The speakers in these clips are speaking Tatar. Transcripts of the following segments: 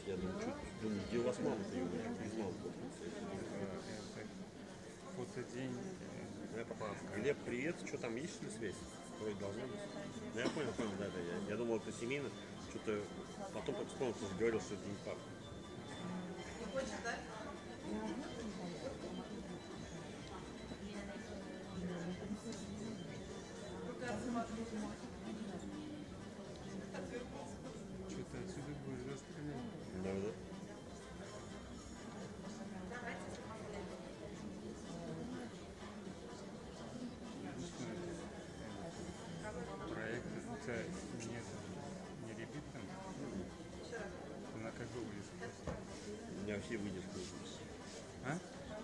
Я думаю, где у вас мама-то? Я без мамы. Фотодень. Глеб, привет. Что там, есть ли связь? Вроде должна быть. Ну я понял, да. Я думал, это семейно. Что-то потом как вспомнил, что говорил, что это день папы. Что-то отсюда будет застрелять. Да, да. Проект у тебя не ребит там? Она как бы выйдет просто. У меня вообще выдержка выключена. А?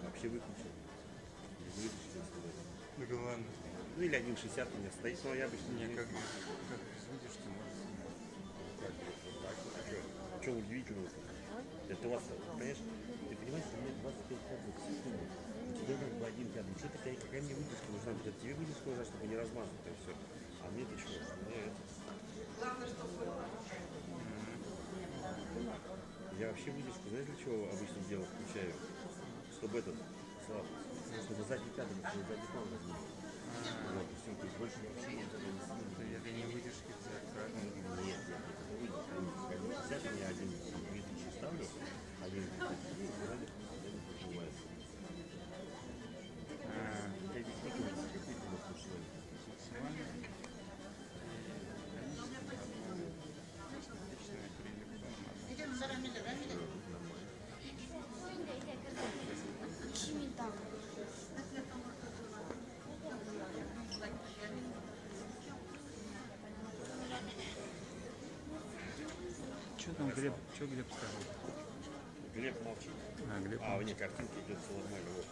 Вообще выключен. Без выдержки сказать. Ну ладно. Ну или 1,60 у меня стоит, но я обычно не как без выдержки можно снимать. Как, так, а что удивительного-то? Это у вас, понимаешь, ты понимаешь, у меня 25 кадров в секунду. У тебя как бы один кадр. Что такая, какая мне выдержка нужна? Тебе выдержка нужна, чтобы не размазать это все. А мне-то чего? Мне это... Главное, чтобы было. Я вообще выдержку, знаешь, для чего обычно дело включаю? Чтобы этот, Слава, чтобы задний кадр, чтобы задний план размазать. Вот, и все, то есть больше вообще я этого не сниму. Это не выдержки для экрана? Нет, нет, это не выдержка. 1,60 я 1,2000 ставлю, 1,33, и сзади поднимается. У тебя здесь сколько выдержки? Какой ты можешь максимально? Максимально? Нормально. Что там Глеб, что Глеб сказал? Глеб молчит. А, Глеб молчит. Вне картинки идет все нормально. Вот.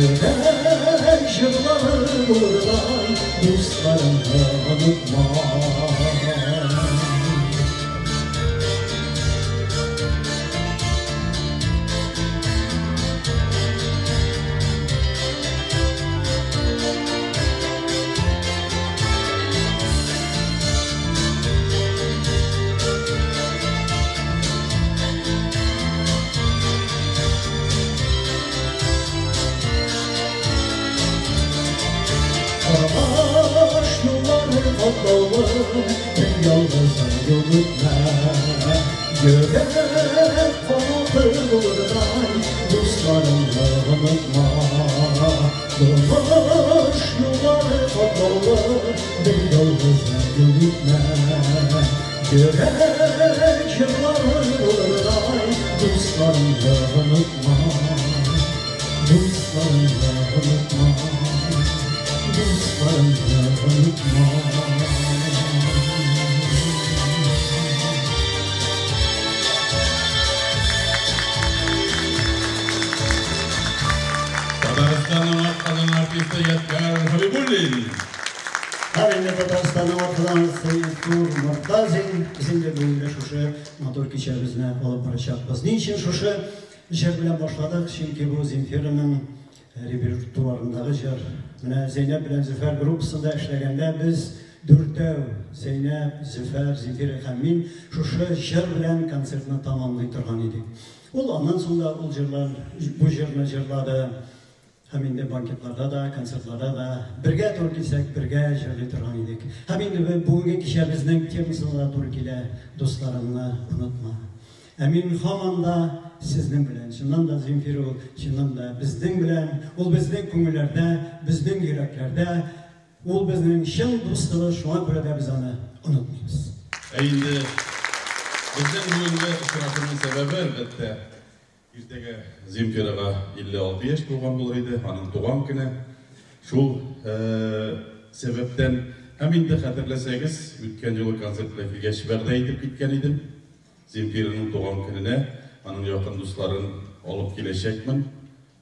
Йөрәк җырлары булырдай, дусларыңны онытма. Тормыш юллары катлаулы, бер ялгызың юл үтмә. Йөрәк канаты булырдай, дусларыңны онытма. Тормыш юллары катлаулы, бер ялгызың юл үтмә. Йөрәк җырлары булырдай, дусларыңны онытма. Дусларыңны онытма. Дусларыңны онытма. Татарстанның атказанган артисты Ядкар Хабибуллин. Һәм инде Татарстанның атказанган артисты Илсур Мортазин. Без инде бүгенге шушы матур кичәбезне алып барачакбыз. Ни өчен шушы җыр белән башладык? Чөнки бу Земфираның репертуарындагы җыр. Менә Зәйнәб белән Зөфәр группасында эшләгәндә без дүртәү, Зәйнәб, Зөфәр, Земфира һәм мин шушы җыр белән концертны тамамлый торган идек. Ул аннан соң да ул җырлар, бу җырны җырлады. Һәм инде банкетларда да, концертларда да бергә туры килсәк, бергә җырлый торган идек. Һәм инде бүгенге кичәбезнең темасына да туры килә, дусларыңны онытма. Ә мин һаман да сезнең белән, чыннан да Земфира ул, чыннан да безнең белән, ул безнең күңелләрдә, безнең йөрәкләрдә, ул безнең чын дустыбыз, шуңа күрә дә без аны онытмыйбыз. Ә инде безнең бүгенге очрашуның сәбәбе, әлбәттә, иртәгә Земфирага 56 яшь тулган булыр иде, аның туган көне. Шул сәбәптән һәм инде хәтерләсәгез, үткән юлы концерт белән килгәч вәгъдә итеп киткән идем. Земфираның туган көненә аның якын дусларын алып киләчәкмен.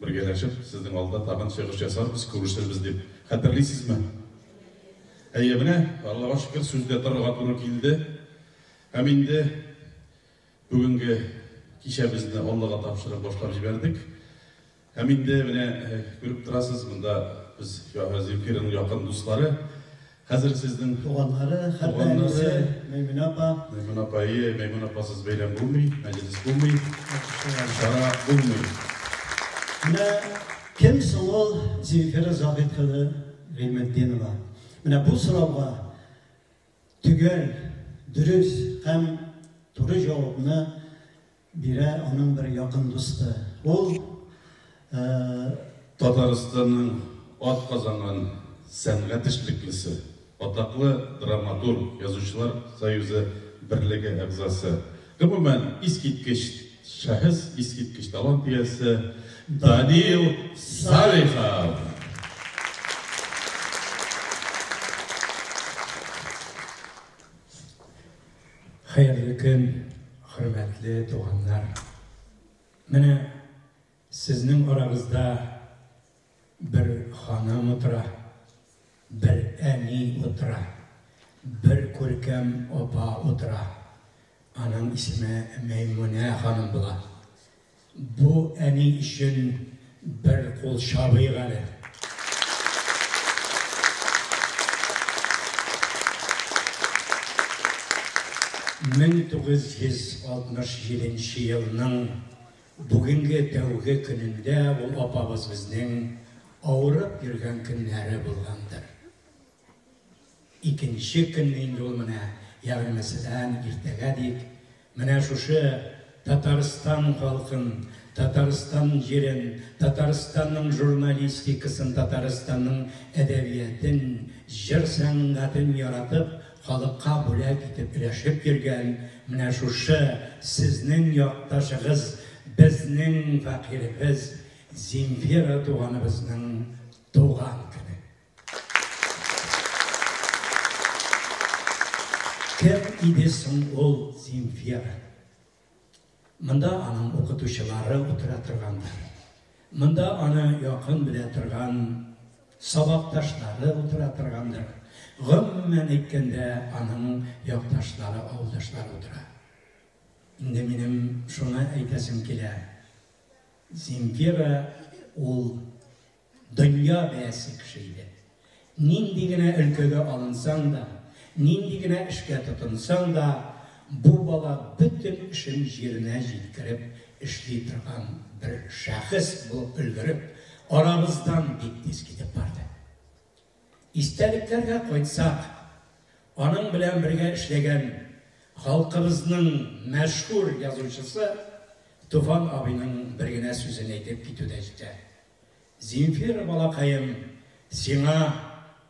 Бергәләшеп сезнең алда тагын чыгыш ясарбыз, күрешербез дип. Хәтерлисезме? Әйе, менә Аллага шөкер, сүздә торырга туры килде. Һәм инде бүгенге кичәбезне Аллага тапшырып башлап җибәрдек. Һәм инде менә күреп торасыз, монда без Земфираның якын дуслары. Хәзер сезнең туганнары, хәтта туганнары, әнисе Мәймүнә апа. Мәймүнә апа, әйе, Мәймүнә апасыз бәйрәм булмый, мәҗлес булмый, чара булмый. Менә кем соң ул Земфира Заһид кызы Гыйльметдинова? Менә бу сорауга төгәл, дөрес һәм туры җавапны бирә аның бер якын дусты. Ул, Татарстанның ат казанган сәнгать эшлеклесе, атаклы драматург, язучылар союзы берлеге әгъзасы. Гомумән, искиткеч шәхес, искиткеч талант иясе Данил Салихов. Хәерле көн, хөрмәтле туганнар. Менә сезнең арагызда бер ханым утыра, бер әни утыра, бер күркәм апа утыра. Аның исеме Мәймүнә ханым була. Бу әни өчен бер кул чабыйк әле. Мең тугыз йөз алтмыш җиденче елның бүгенге тәүге көнендә ул апабыз безнең авырып йөргән көннәре булгандыр. Икенче көнне инде ул менә, ягъни мәсәлән, иртәгә дик, менә шушы Татарстан халкын, Татарстан җирен, Татарстанның журналистикасын, Татарстанның әдәбиятын, җыр сәнгатен яратып, халыкка бүләк итеп өләшеп йөргән менә шушы сезнең якташыгыз, безнең фәкыйребез Земфира туганыбызның туган көне. Кем иде соң ул Земфира? Монда аның укытучылары утыра торгандыр. Монда аны якын белә торган сабакташлары утыра торгандыр. Гомумән әйткәндә, аның якташлары, авылдашлары утыра. Инде минем шуны әйтәсем килә. Земфира ул дөнья бәясе кеше иде. Нинди генә өлкәгә алынсаң да, нинди генә эшкә тотынсаң да, бу бала бөтен эшен җиренә җиткереп эшли торган бер шәхес булып өлгереп, арабыздан бик тиз китеп барды. Истәлекләргә кайтсак, аның белән бергә эшләгән халкыбызның мәшһүр язучысы Туфан абыйның бер генә сүзен әйтеп китү дә җитә. Земфира балакаем, сиңа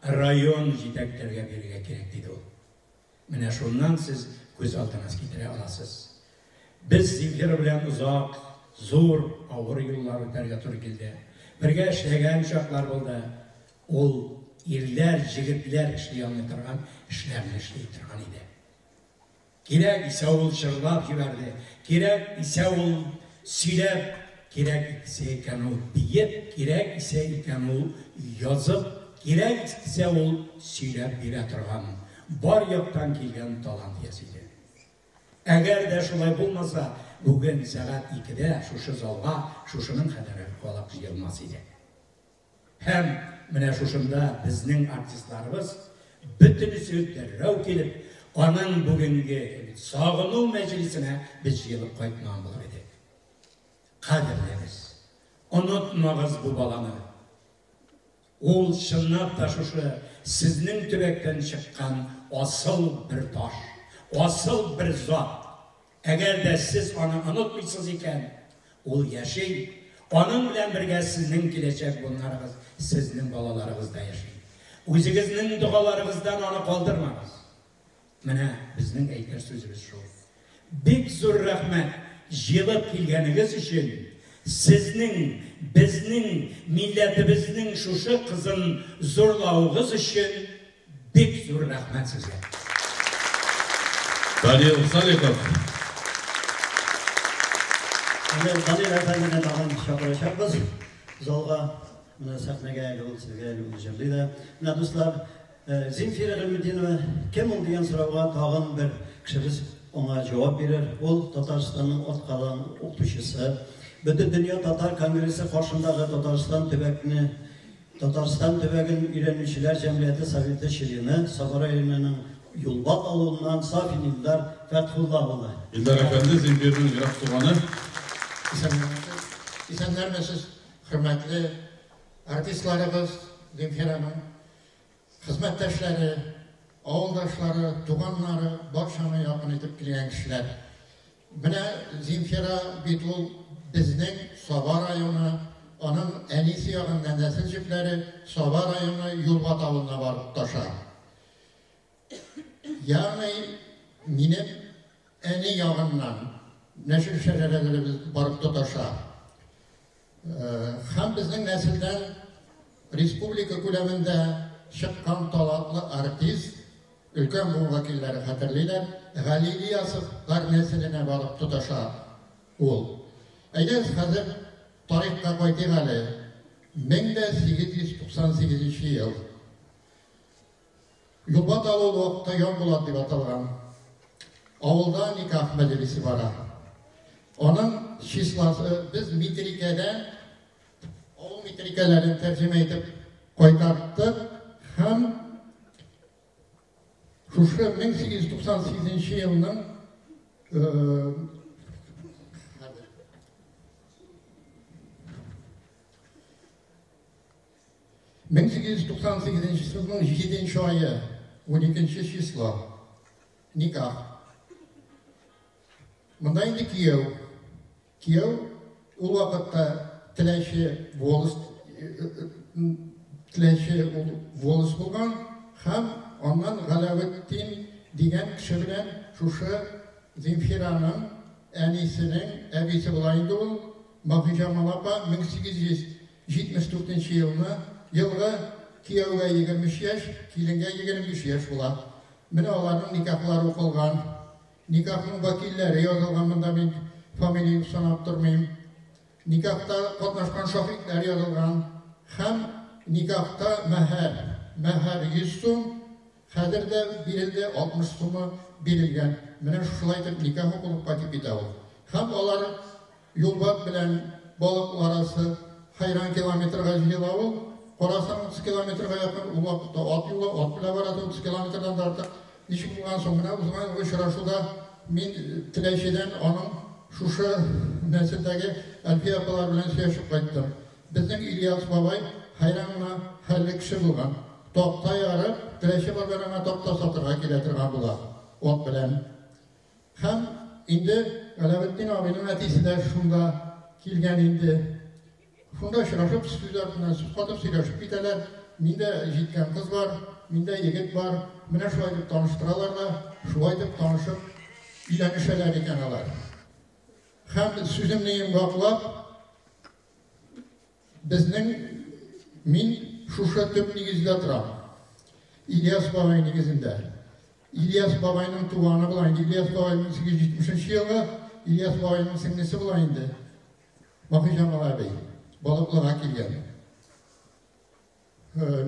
район җитәкләргә бирергә кирәк, диде ул. Менә шуннан сез күз алдыңыз китерә аласыз. Без Земфира белән озак, зур, авыр юллар үтәргә туры килде. Бергә эшләгән чаклар булды. Ул ирләр, җегетләр эшли алмый торган эшләрне эшли торган иде. Кирәк исә ул җырлап җибәрде, кирәк исә ул сөйләп, кирәк исә икән ул биеп, кирәк исә икән ул язып, кирәк исә ул сөйләп бирә торган бар яктан килгән талант иясе иде. Әгәр дә шулай булмаса, бүген сәгать 2-дә шушы залга шушының кадәр халык җыелмас иде. Һәм менә шушында безнең артистларыбыз бөтенесе дәррәү килеп, аның бүгенге сагыну мәҗлисенә без җыелып кайтмаган булыр идек. Кадерлегез, онытмагыз бу баланы. Ул чынлап та шушы сезнең төбәктән чыккан асыл бер таш, асыл бер зат. Әгәр дә сез аны онытмыйсыз икән, ул яши. Аның белән бергә сезнең киләчәк буыннарыгыз, сезнең балаларыгыз да яши. Үзегезнең догаларыгыздан аны калдырмагыз. Менә безнең әйтер сүзебез шул. Бик зур рәхмәт җыелып килгәнегез өчен. Сезнең, безнең милләтебезнең шушы кызын зурлавыгыз өчен бик зур рәхмәт сезгә. Данил Салихов. Данил әфәндене тагын чакырачакбыз залга. Менә сәхнәгә әле ул сезгә әле ул җырлый да. Менә дуслар, Земфира Гыйльметдинова кем ул дигән сорауга тагын бер кешебез аңа җавап бирер. Ул Татарстанның атказанган укытучысы, Бөтендөнья татар конгрессы каршындагы Татарстан төбәкне Татарстан төбәген өйрәнүчеләр җәмгыяте советы члены, Саба районының Юлбат авылыннан Сафин Илдар Фәтхулла улы. Илдар әфәнде, Земфираның ерак туганы. Исәннәрмесез, хөрмәтле артистларыбыз, Земфираның хезмәттәшләре, авылдашлары, туганнары, барчаны якын итеп килгән кешеләр. Менә Земфира бит ул безнең Саба районы, аның әнисе ягыннан нәсел җепләре Саба районы Юлбат авылына барып тоташа. Ягъни минем әни ягыннан нәсел шәҗәрәләребез барып тоташа. Һәм безнең нәселдән республика күләмендә чыккан талантлы артист, өлкән буын вәкилләре хәтерлиләр, Гали Ильясовлар нәселенә барып тоташа ул. Әйдәгез хәзер тарихка кайтыйк әле. 1898 ел. Юлбат авылы вакытта Яңбулат дип аталган. Авылда никах мәҗлесе бара. Аның числосы без метрикәдән авыл метрикәләрен тәрҗемә итеп кайтарттык һәм шушы 1898 елның 1898 елның 7 ае, 12 число, никах. Монда инде кияү. Кияү ул вакытта Теләче волость, Теләче ул волость булган һәм аннан Галәветдин дигән кеше белән шушы Земфираның әнисенең әбисе була инде ул, Маһиҗамал апа 1874 елны елгы кияүгә 23 яшь, киленгә 25 яшь була. Менә аларның никахлары укылган. Никахның вәкилләре язылган, монда мин фамилия санап тормыйм. Никахта катнашкан шаһитләр язылган һәм никахта мәһәр, мәһәр 100 сум, хәзер дә бирелде 60 сумы бирелгән. Менә шулай итеп никах укылып кайтып китә ул. Һәм алар Юлбат белән Балыклы арасы хәйран километрга җыела ул. Карасаң 30 километрга якын, ул вакытта ат юлы, ат белән барасы 30 километрдан да артык. Ничек булган соң? Менә узган елгы очрашуда мин Теләчедән аның шушы нәселдәге Әлфия апалар белән сөйләшеп кайттым. Безнең Ильяс бабай хәйран гына хәлле кеше булган. Такта ярып, Теләче базарына такта сатырга килә торган була ат белән. Һәм инде Галәветдин абыйның әтисе дә шунда килгән инде. Шунда очрашып, сүз артыннан сүз катып сөйләшеп китәләр. Миндә җиткән кыз бар, миндә егет бар. Менә шулай итеп таныштыралар да, шулай итеп танышып өйләнешәләр икән алар. Һәм сүземне йомгаклап, безнең мин шушы төп нигездә торам. Ильяс бабай нигезендә. Ильяс бабайның туганы була инде. Ильяс бабай 1870 елгы, Ильяс бабайның сеңлесе була инде. Бакыйҗамал әби Балыклыга килгән.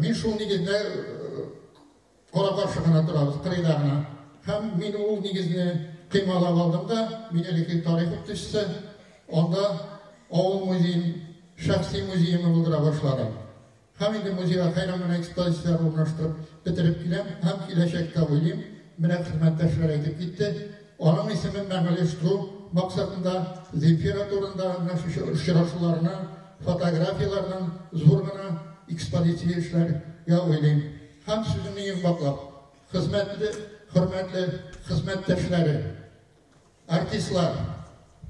Мин шул нигездә кара-каршы гына торабыз, кырыйда гына. Һәм мин ул нигезне кыймалап алдым да, мин элекке тарих укытучысы, анда авыл музеен, шәхси музеемны булдыра башладым. Һәм инде музейга хәйран гына экспозицияләр урнаштырып бетереп киләм һәм киләчәктә уйлыйм, менә хезмәттәшләр әйтеп китте, аның исемен мәңгеләштерү максатында Земфира турында менә шушы очрашуларны, фотографияләрнең зур гына экспозиция эшләргә уйлыйм. Һәм сүземне йомгаклап, хезмәтле, хөрмәтле хезмәттәшләре, Артистлар,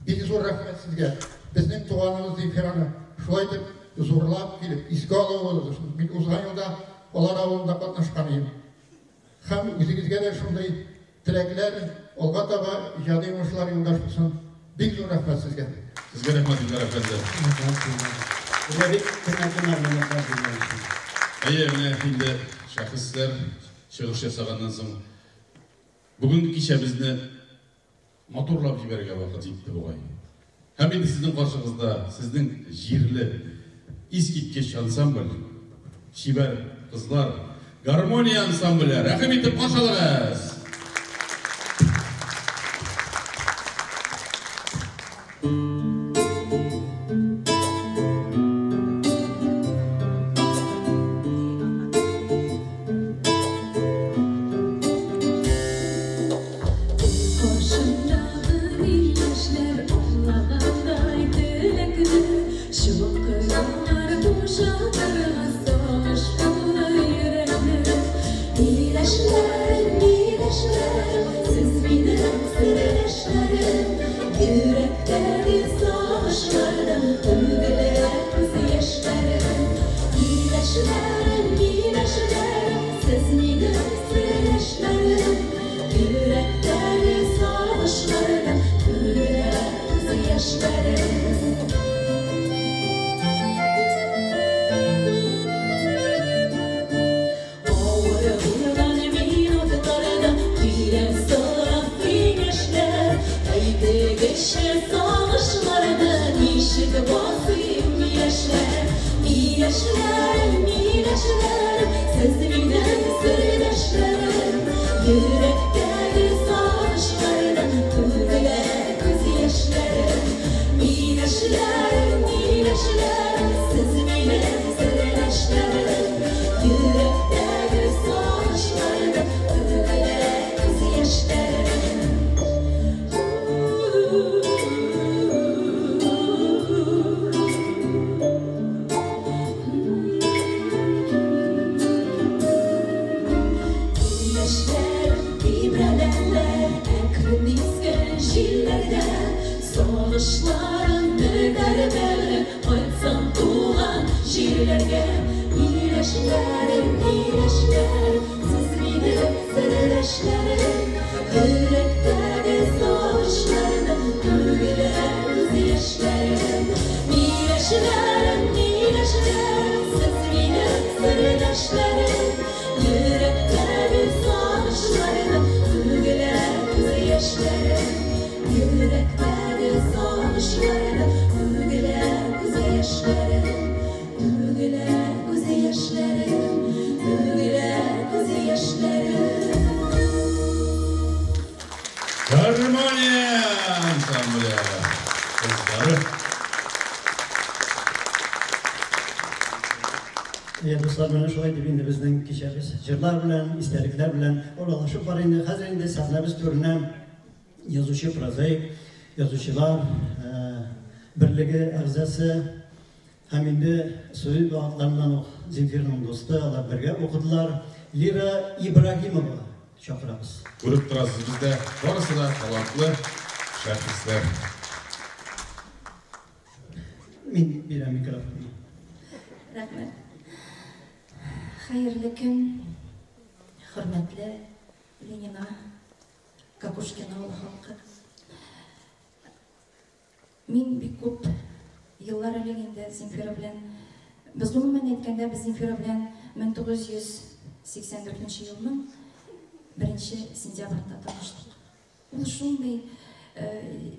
бик зур рәхмәт сезгә. Безнең туганыбыз Земфираны шулай итеп зурлап килеп искә алуыгыз өчен. Мин узган елда алар авылында катнашкан идем. Һәм үзегезгә дә шундый теләкләр, алга таба иҗади уңышлар юлдаш булсын. Бик зур рәхмәт сезгә. Сезгә рәхмәт, Илдар әфәнде. Безгә бик кыйммәтле мәгълүматлар биргән өчен. Әйе, менә инде шәхесләр чыгыш ясаганнан соң, бүгенге кичәбезне матурлап җибәрергә вакыт җитте бугай. Һәм инде сезнең каршыгызда сезнең җирле искиткеч ансамбль, чибәр кызлар, Гармония ансамбле. Рәхим итеп каршы алыгыз! Каршымдагы миләшләр Алагандай теләкне, Чокырлар бушатырга Сагыш тулы йөрәкне. Миләшләрем, миләшләрем, Сез минем сердәшләрем, Йөрәктәге сагышлардан Түгелә күз яшьләрем. Миләшләрем, миләшләрем, Сез минем сердәшләрем, Йөрәктәге сагышлардан Түгелә күз яшьләрем. Авыр булган минутларда Тирән сорап киңәшләр, Әйтегезче сагышларны Ничек басыйм, яшьләр? Миләшләрем, миләшләрем, Сез минем сердәшләрем, Йөрәктәге сагышлардан Түгелә күз яшьләрем. Миләшләрем, миләшләрем, Сез минем сердәшләрем, Йөрәктәге сагышлардан Түгелә күз яшьләрем. Миләшләр тибрәләләр әкрен искән җилләрдә, Сагышларын төртәр бәгырем, Кайтсам туган җирләргә. Миләшләрем, миләшләрем, Сез минем сердәшләрем, Йөрәктәге сагышлардан Түгелә күз яшьләрем. Миләшләрем, миләшләрем, Сез минем сердәшләрем, Йөрәктәге сагышлардан Түгелә күз яшьләрем. Йөрәктәге сагышлардан Түгелә Гармония ансамбле кызлары. Иә, дуслар, менә шулай дип инде безнең кичәбез җырлар белән, истәлекләр белән аралашып бара инде. Хәзер инде сәхнәбез түренә язучы, прозаик, язучылар берлеге әгъзасы һәм инде студент вакытларыннан ук Земфирның дусты, алар бергә укыдылар, Лира Ибрагимова чакырабыз. Күреп торасыз, бездә барысы да талантлы шәхесләр. Мин бирәм микрофонны. Рәхмәт. Хәерле көн, хөрмәтле Ленина, Кокушкино авылы халкы. Мин бик күп еллар элек инде Земфира белән, без гомумән әйткәндә, без Земфира белән 1984 елның 1 сентябрендә таныштык. Ул шундый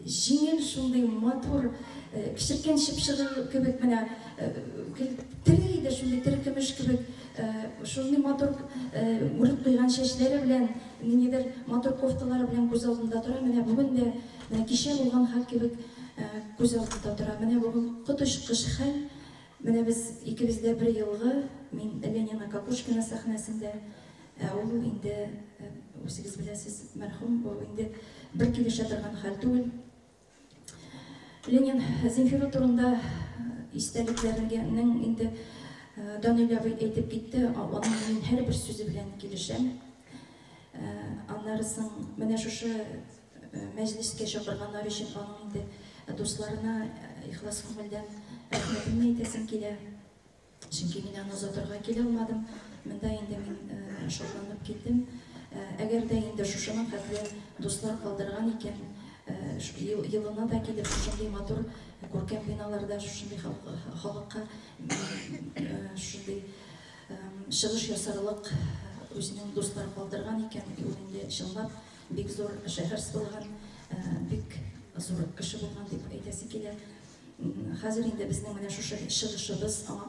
җиңел, шундый матур, кечерткән чыпчыгы кебек менә тере иде, шундый тере көмеш кебек, шундый матур үреп куйган чәчләре белән, ниндидер матур кофталары белән күз алдында тора. Менә бүген дә, менә кичә булган хәл кебек күз алдында тора. Менә бүген коточкыч хәл. Менә без икебез дә бер елгы, мин Ленина Кокушкина сәхнәсендә, ә ул инде, үзегез беләсез, мәрхүм, бу инде бер килешә торган хәл түгел. Ленин Земфира турында истәлекләренең инде Данил абый әйтеп китте, аның мин һәрбер сүзе белән килешәм. Аннары соң менә шушы мәҗлескә чакырганнар өчен аның инде дусларына ихлас күңелдән рәхмәтемне әйтәсем килә. Чөнки мин аны озатырга килә алмадым. Монда инде мин шатланып килдем. Әгәр дә инде шушының хәтле дуслар калдырган икән, елына да килеп шушындый матур күркәм биналарда шушындый халыкка шушындый чыгыш ясарлык үзенең дуслар калдырган икән, ул инде чынлап бик зур шәхес булган, бик зур кеше булган дип әйтәсе килә. Хәзер инде безнең менә шушы чыгышыбыз, аңа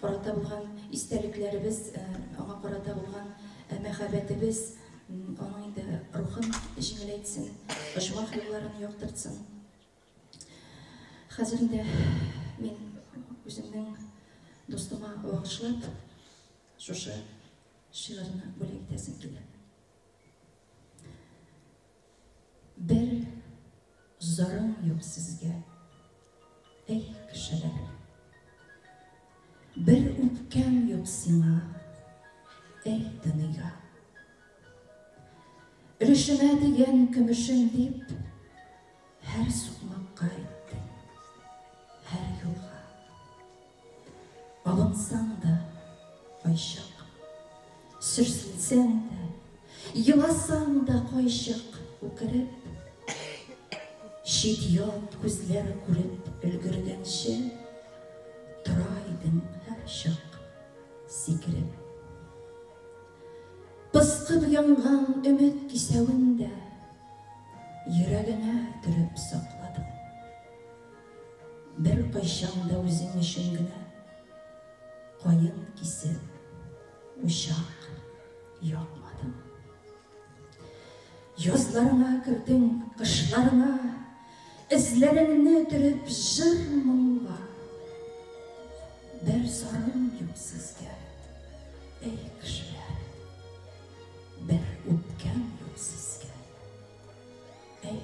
карата булган истәлекләребез, аңа карата булган мәхәббәтебез, аның инде рухын җиңеләйтсен, оҗмах юлларын яктыртсын. Хәзер инде мин үземнең дустыма багышлап шушы шигырьне бүләк итәсем килә. Бер зарым юк сезгә, эй кешеләр. Бер үпкәм юк сиңа, эй дөнья. Өлешемә дигән көмешем дип, һәр сукмакка иттең, һәр юлга. Алынсаң да кайчак, сөрселсәң дә, еласаң да кайчак үкереп, чит-ят күзләр күреп өлгергәнче, тора идең һәр чак сикереп. Пыскып янган өмет кисәвен дә йөрәгеңә төреп сакладың. Бер кайчан да үзең өчен генә каен кисеп учак якмадың. Язларыңа кердең, кышларыңа, эзләреңне төреп җыр моңга. Бер зарым юк сезгә, эй кешеләр. Бер үпкәм юк сезгә, эй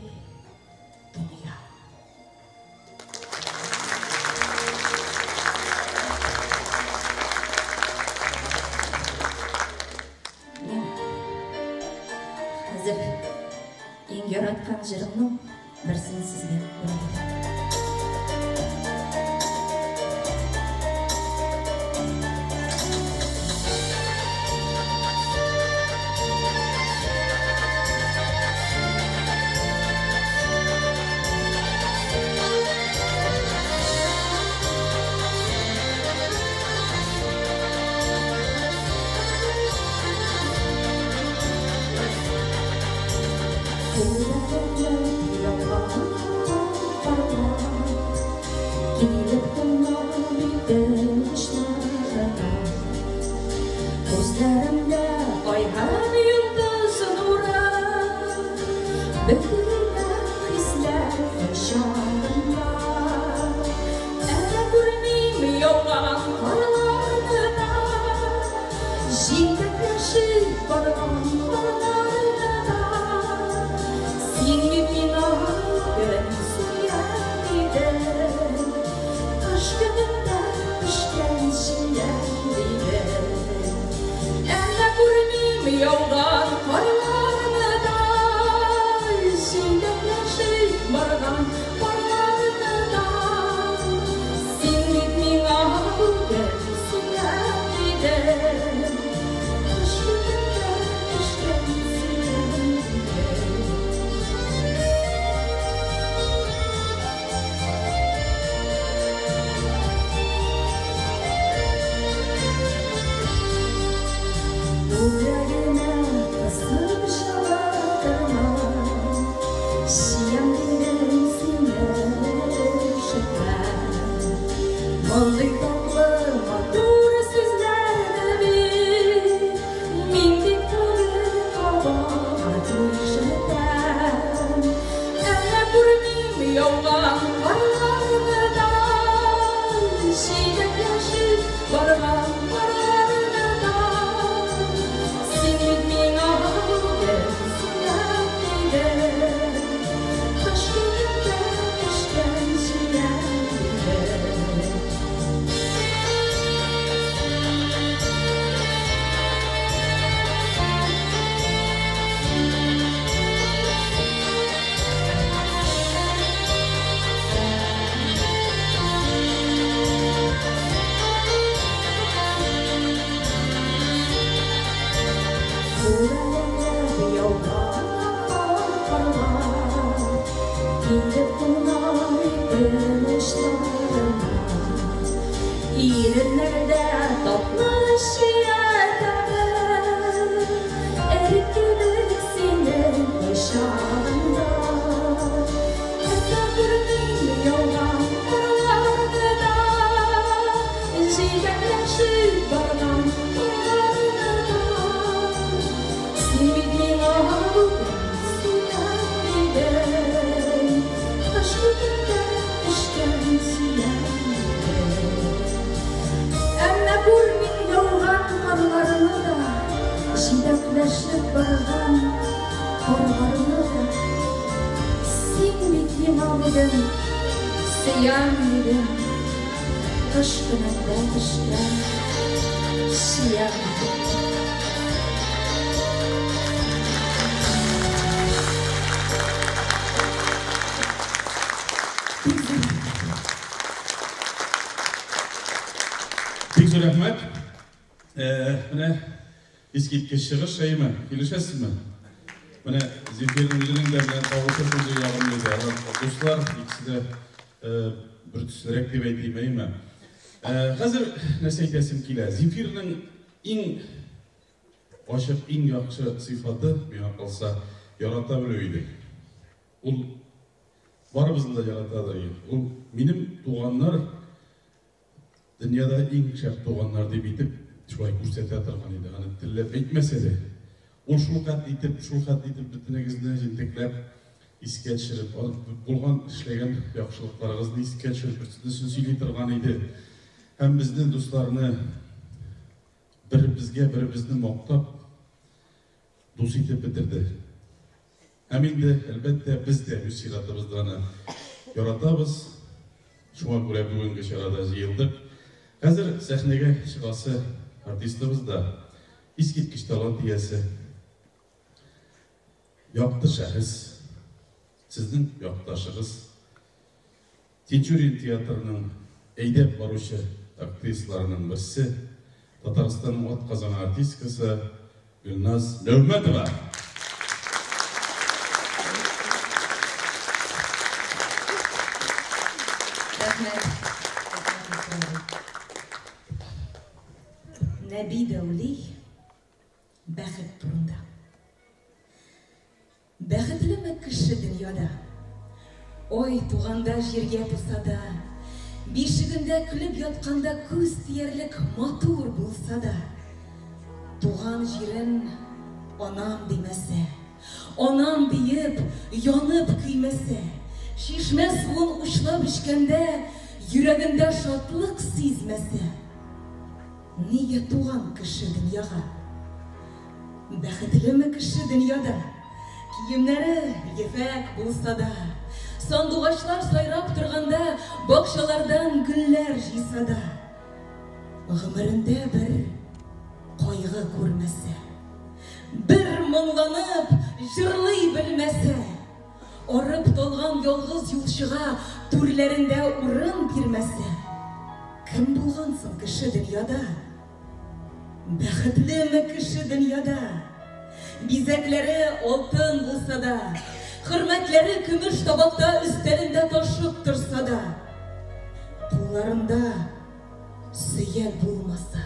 дөнья. Мин хәзер иң яраткан җырымның берсен сезгә бүләк итәм. Килеп тынар битен учларына, Күзләремдә ай һәм йолдыз нуры. Бөтерелә хисләр кочагында. Әллә күрмим яуган карларны да, Җитәкләшеп барган парларны да. Син бит миңа бүген сөям дидең, Кыш көнендә пешкән чиям дидең. Әллә күрмим яуган карларны да, Җитәкләшеп барган парларны да. Син бит миңа бүген сөям дидең, Кыш көнендә пешкән чиям дидең. Күкрәгемә кысып җылытырмын, Сөям дидем сине өшетмәм. Мондый татлы матур сүзләрне бит мин бит бүген кабат ишетәм. Әллә күрмим яуган карларны да, Җитәкләшеп барган парларны да. Син бит миңа бүген сөям дидең, Кыш көнендә пешкән чиям дидең. Күрәләп яуган карлар Килеп кунар ирен очларына. Иреннәрдә татлы чия тәме, Эреп кебек синең кочагыңда. Әллә күрмим яуган карларны да, Җитәкләшеп барган парларны да. Син бит миңа бүген сөям дидең, Кыш көнендә пешкән чиям дидең. Әмма күрмим яуган карларны да, Җитәкләшеп барган парларны да. Син бит миңа бүген сөям дидең, Кыш көнендә пешкән чиям дидең. Бик зур рәхмәт. Менә искиткеч чыгыш, әйеме? Килешәсезме? Менә Земфирның үзенең дә менә тавышы шундый ягымлы иде. Алар дуслар, икесе дә бер төслерәк дип әйтим, әйеме? Хәзер нәрсә әйтәсем килә. Земфирның иң ачык, иң яхшы сыйфаты, миңа калса, ярата белү иде. Ул барыбызны да яратадыр. Ул минем туганнар дөньяда иң шәп туганнар дип итеп шулай күрсәтә торган иде. Аны телләп әйтмәсә дә, ул шул хәт итеп, шул хәт итеп бөтенегезне җентекләп искә төшереп, булган эшләгән яхшылыкларыгызны искә төшереп, бөтенесен сөйли торган иде. Һәм безне дусларны беребезгә беребезне мактап дус итеп бетерде. Һәм инде, әлбәттә, без дә үз чиратыбызда аны яратабыз. Шуңа күрә бүгенге чарада җыелдык. Хәзер сәхнәгә чыгасы артистыбыз да искиткеч талант иясе, якты шәхес, сезнең якташыгыз, Тинчурин театрының әйдәп баручы актрисаларының берсе, Татарстанның атказанган артисткасы Гөлназ Нәүмәтова. Рәхмәт. Нәби Дәүли бәхет турында. Бәхетлеме кеше дөньяда? Ой, туганда җиргә туса да, бишегендә көлеп ятканда күз тиярлек матур булса да, туган җирен анам димәсә, Анам диеп, янып көймәсә, чишмә суын учлап эчкәндә, йөрәгендә шатлык сизмәсә, нигә туган кеше дөньяга? Бәхетлеме кеше дөньяда? Киемнәре ефәк булса да, сандугачлар сайрап торганда, бакчалардан гөлләр җыйса да, гомерендә бер кайгы күрмәсә, бер моңланып җырлый белмәсә, арып талган ялгыз юлчыга түрләрендә урын бирмәсә, кем булган соң кеше дөньяда? Бәхетлеме кеше дөньяда? Бизәкләре алтын булса да, хөрмәтләре көмеш табакта өстәлендә ташып торса да, кулларында сөяк булмаса,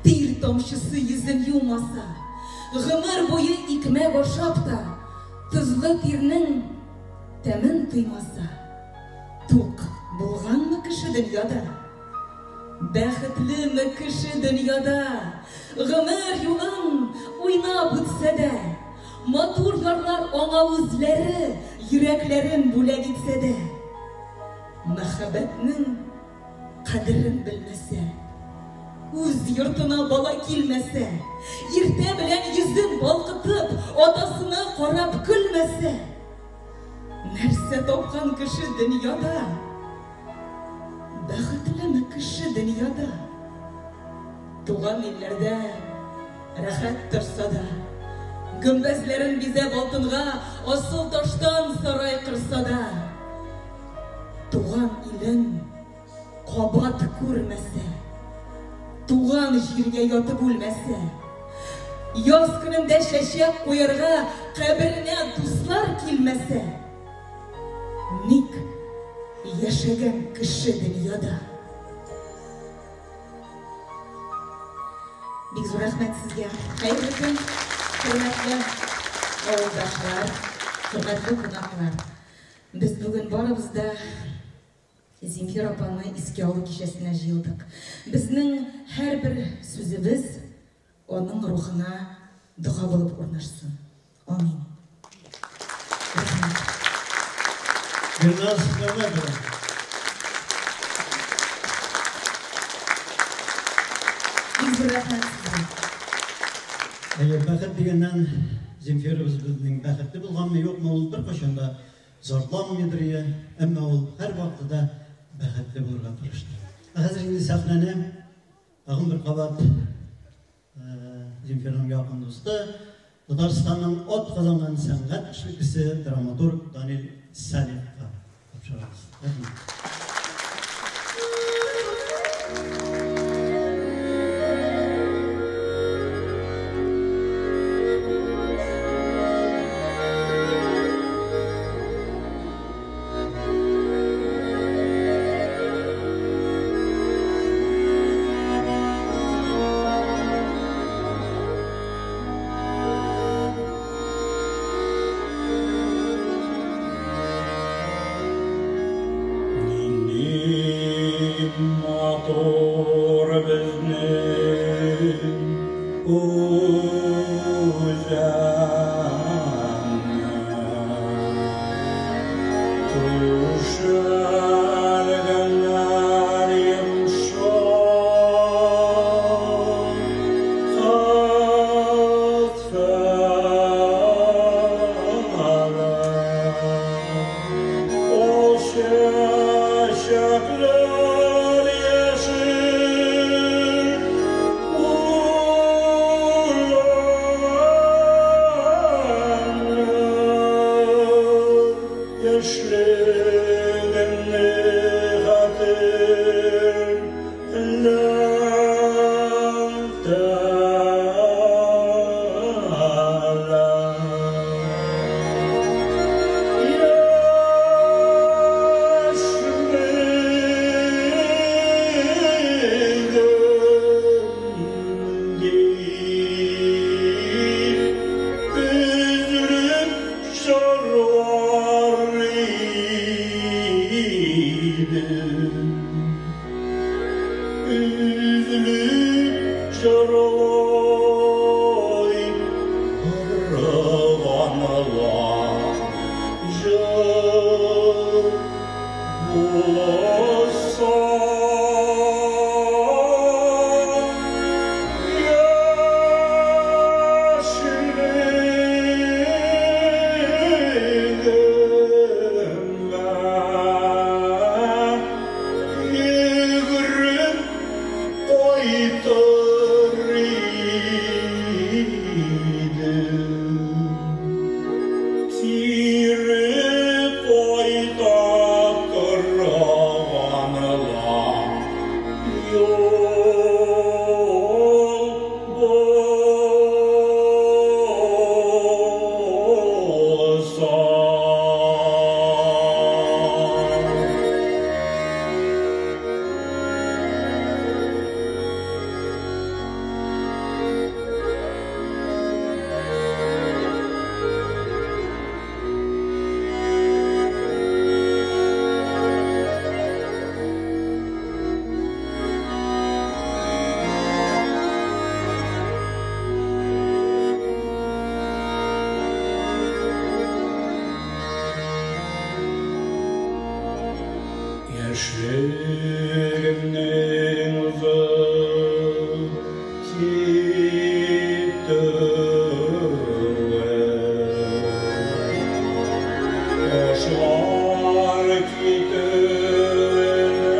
тир тамчысы йөзен юмаса, гомер буе икмәк ашап та, тозлы тирнең тәмен тоймаса, тук булганмы кеше дөньяда? Бәхетлеме кеше дөньяда? Гомер юлын уйнап үтсә дә, матур ярлар аңа үзләре йөрәкләрен бүләк итсә дә, мәхәббәтнең кадерен белмәсә, үз йортына бала килмәсә, иртә белән йөзен балкытып, атасына карап көлмәсә, нәрсә тапкан кеше дөньяда? Бәхетлеме кеше дөньяда? Туган илләрдә рәхәт торса да, гөмбәзләрен бизәп алтынга, асыл таштан сарай корса да, туган илен кабат күрмәсә, туган җиргә ятып үлмәсә, яз көнендә чәчәк куярга каберенә дуслар килмәсә, ник яшәгән кеше дөньяда? Бик зур рәхмәт сезгә. Хәерле көн, хөрмәтле авылдашлар, хөрмәтле кунаклар. Без бүген барыбыз да Земфира апаны искә алу кичәсенә җыелдык. Безнең һәрбер сүзебез аның рухына дога булып урнашсын. Амин. Рәхмәт. Гөлназ Мәмәтова. Бик зур рәхмәт сезгә. Әйе, бәхет дигәннән Земфирабыз безнең бәхетле булганмы, юкмы, ул беркайчан да зарланмыйдыр ие, әмма ул һәрвакытта да бәхетле булырга тырышты. Ә хәзер инде сәхнәне тагын бер кабат Земфираның якын дусты, Татарстанның ат казанган сәнгать эшлеклесе, драматург Данил Салихка тапшырабыз. Рәхмәт. Нинди матур безнең үзәннәр, Түшәлгәннәр йомшак хәтфәләр. Ул чәчәкләр яшел үләннәр, Яшьлегемне хәтерләтәләр. Яшьлегем дип, өзелеп җырлар Яшьлегемнең узып китүе, Кошлар китүенә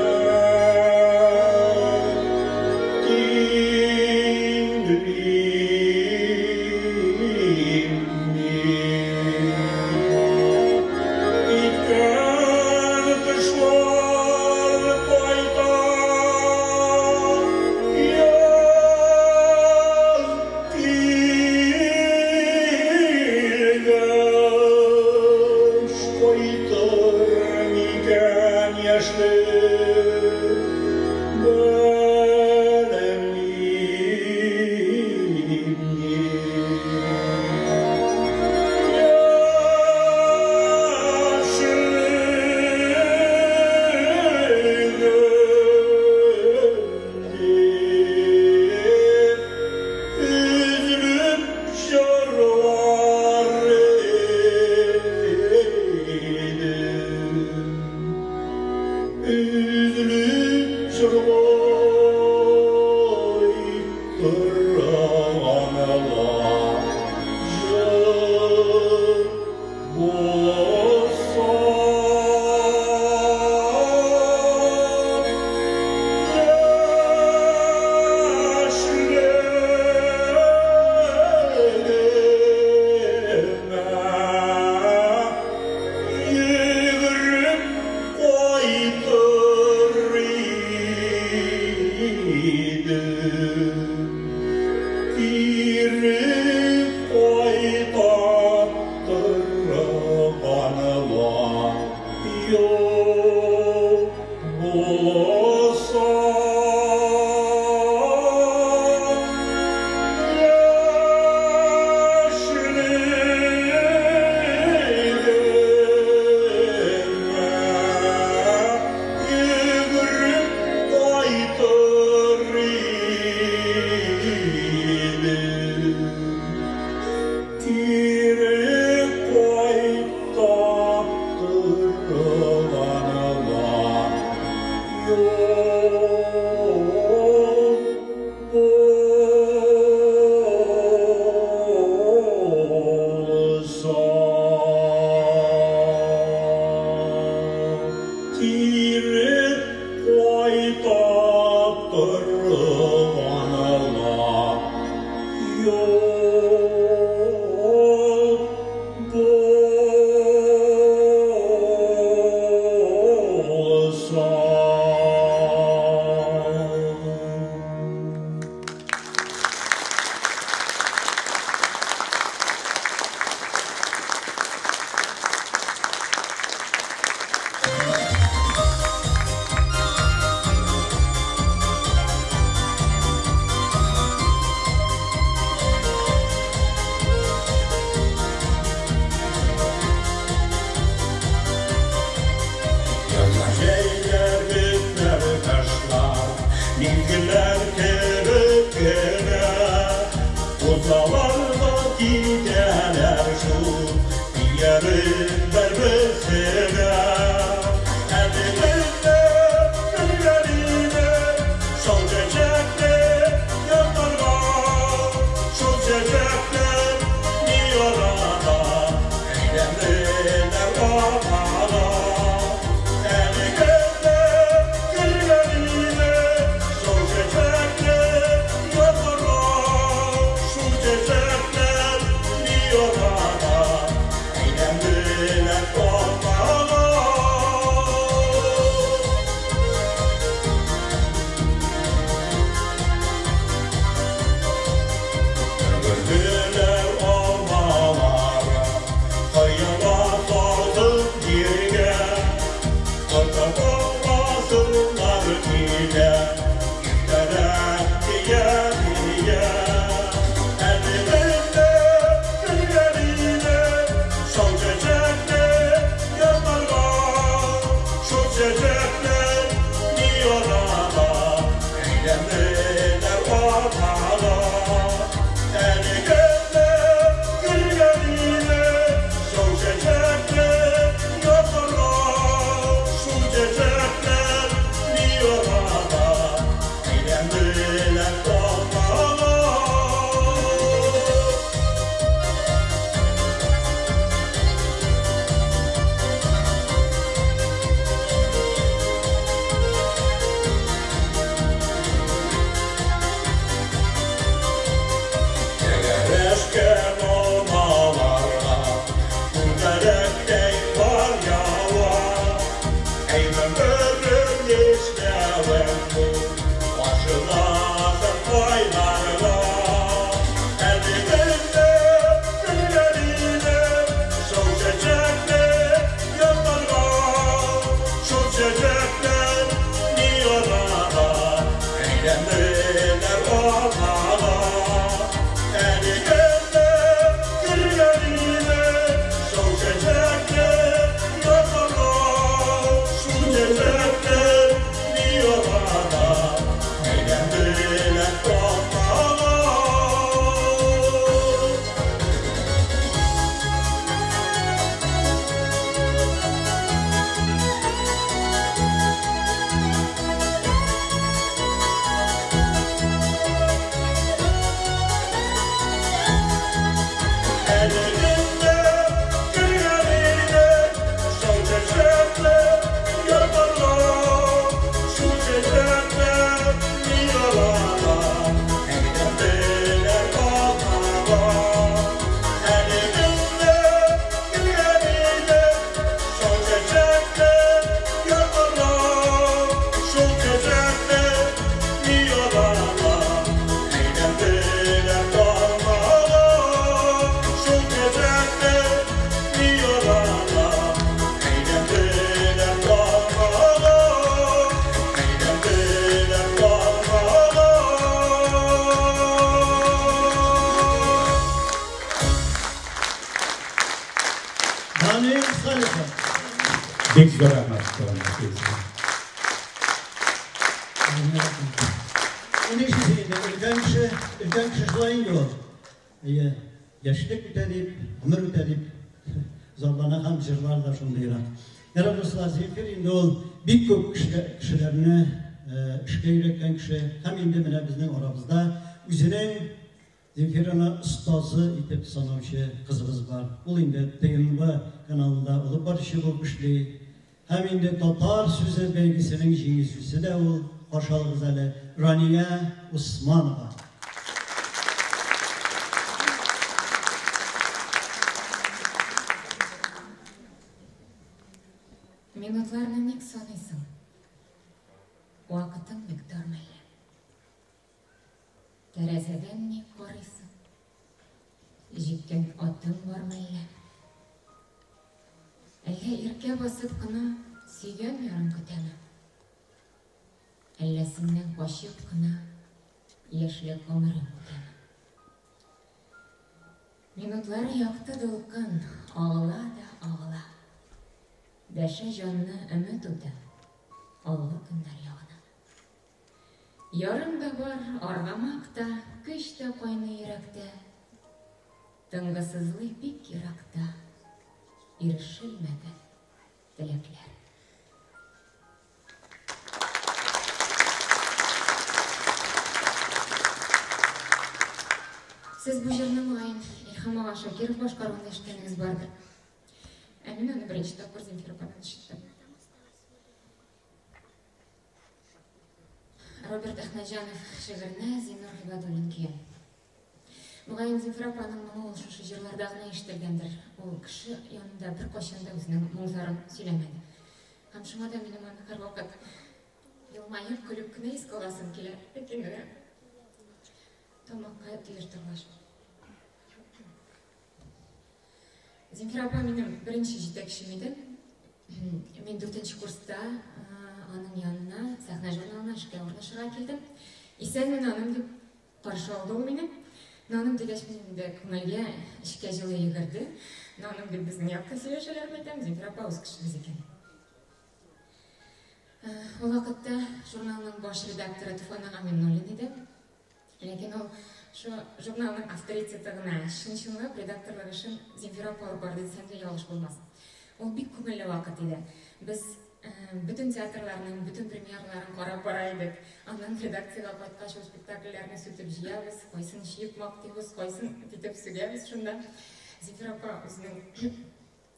тиңлим мин. Киткән кошлар кайта, яз килгәч кайтыр микән яшьлек, белмим мин. Üzülüp şarlar idim, üzülüp şarlar jır bolsa. Йөгереп кайтыр идем, кире кайта торганла юл булса. Йөгереп кайтыр идем, кире кайта торганла юл булса. Кире кайта торганла юл булса. Язlar, җәйләр, көзләр, кышлар, мизгелләр кебек кенә узалар да китәләр шул, ияреп бер-берсенә. Әле бездә көлгән иде шул чәчәкле язларга, шул чәчәкләр ни арада әйләнделәр арада. Әле бездә көлгән иде шул чәчәкле язларга, шул чәчәкләр ни арада әйләнделәр. Данил Салихов. Бик зур рәхмәт. Нишлисең инде, өлкән кеше, өлкән кеше шулай инде ул. Әйе, яшьлек үтә дип, гомер үтә дип зарлана һәм җырлар да шундыйрак. Ярар, дуслар, Земфир инде ул бик күп кешеләрне эшкә өйрәткән кеше һәм инде менә безнең арабызда үзенең Земфираны остазы итеп санаучы кызыбыз бар. Ул инде ТНВ каналында алып баручы булып эшли. Һәм инде Татар сүзе бәйгесенең җиңүчесе дә ул, каршы алыгыз әле, Рания Усманова. Минутларны ник саныйсың? Вакытың бик тар мәллә? Тәрәзәдән ник карыйсың? Җиккән атың бар мәллә? Әллә иркә басып кына сөйгән ярың көтәме? Әллә синнән качып кына яшьлек гомерең үтәме? Минутлар якты дулкын, агыла да агыла. Дәшә җанны өмет уты, алгы көннәр ягына. Ярым да бар, аргамак та, көч тә кайный йөрәктә. Тынгысызлый бик еракта ирешелмәгән теләкләр. Сез бу җырны мөгаен Илһам ага Шакиров башкаруында ишеткәнегез бардыр. Ә мин аны беренче тапкыр Земфира ападан ишеттем. Роберт Әхмәтҗанов шигыренә Зиннур Гыйбадуллин көе. Мөгаен, Земфира апаның моңы ул шушы җырларда гына ишетелгәндер. Ул кеше янында беркайчан да үзенең моң-зарын сөйләмәде. Һәм шуңа да минем аны һәрвакыт елмаеп, көлеп кенә искә аласым килә. Ләкин менә тамакка төер торгач. Земфира апа минем беренче җитәкчем иде. Мин дүртенче курста аның янына сәхнә журналына эшкә урнашырга килдем. Исәнме, наным, дип каршы алды ул мине. Наным дигәч, минем дә күңелгә эчкә җылы йөгерде. Наным дип безнең якта сөйләшәләрме әйтәм, Земфира апа үз кешебез икән. Ул вакытта журналның баш редакторы Туфан ага Миңнуллин иде. Ләкин ул шу журналның авторитеты гына, чын-чынлап редакторлык эшен Земфира апа алып барды дисәм дә ялгыш булмас. Ул бик күңелле вакыт иде. Без бөтен театрларның бөтен премьераларын карап бара идек. Аннан редакциягә кайткач, ул спектакльләрне сүтеп җыябыз, кайсын чиеп мактыйбыз, кайсын китеп сүгәбез шунда. Земфира апа үзенең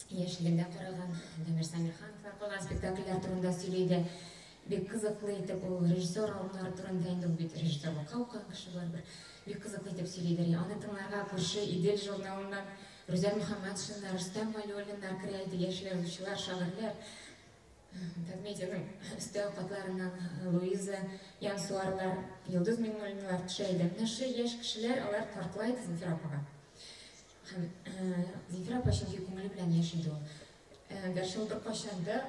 яшьлегендә караган Дамир Самирхановлар куйган спектакльләр турында сөйли иде. Бик кызыклы итеп ул режиссер алымнары турында инде ул бит режиссерлыкка укыган кеше барыбер. Бик кызыклы итеп сөйли иде. Аны тыңларга күрше Идел журналыннан Рүзәл Мөхәммәтшиннар, Рөстәм Вәлиуллиннар керә иде, яшь язучылар, шагыйрьләр. Татмедианың өстәл катларыннан Луиза Янсуарлар, Йолдыз Миңнуллиналар төшә иде. Менә шул яшь кешеләр, алар тартыла иде Земфира апага. Һәм Земфира апа чөнки күңеле белән яшь иде ул. Гәрчә ул беркайчан да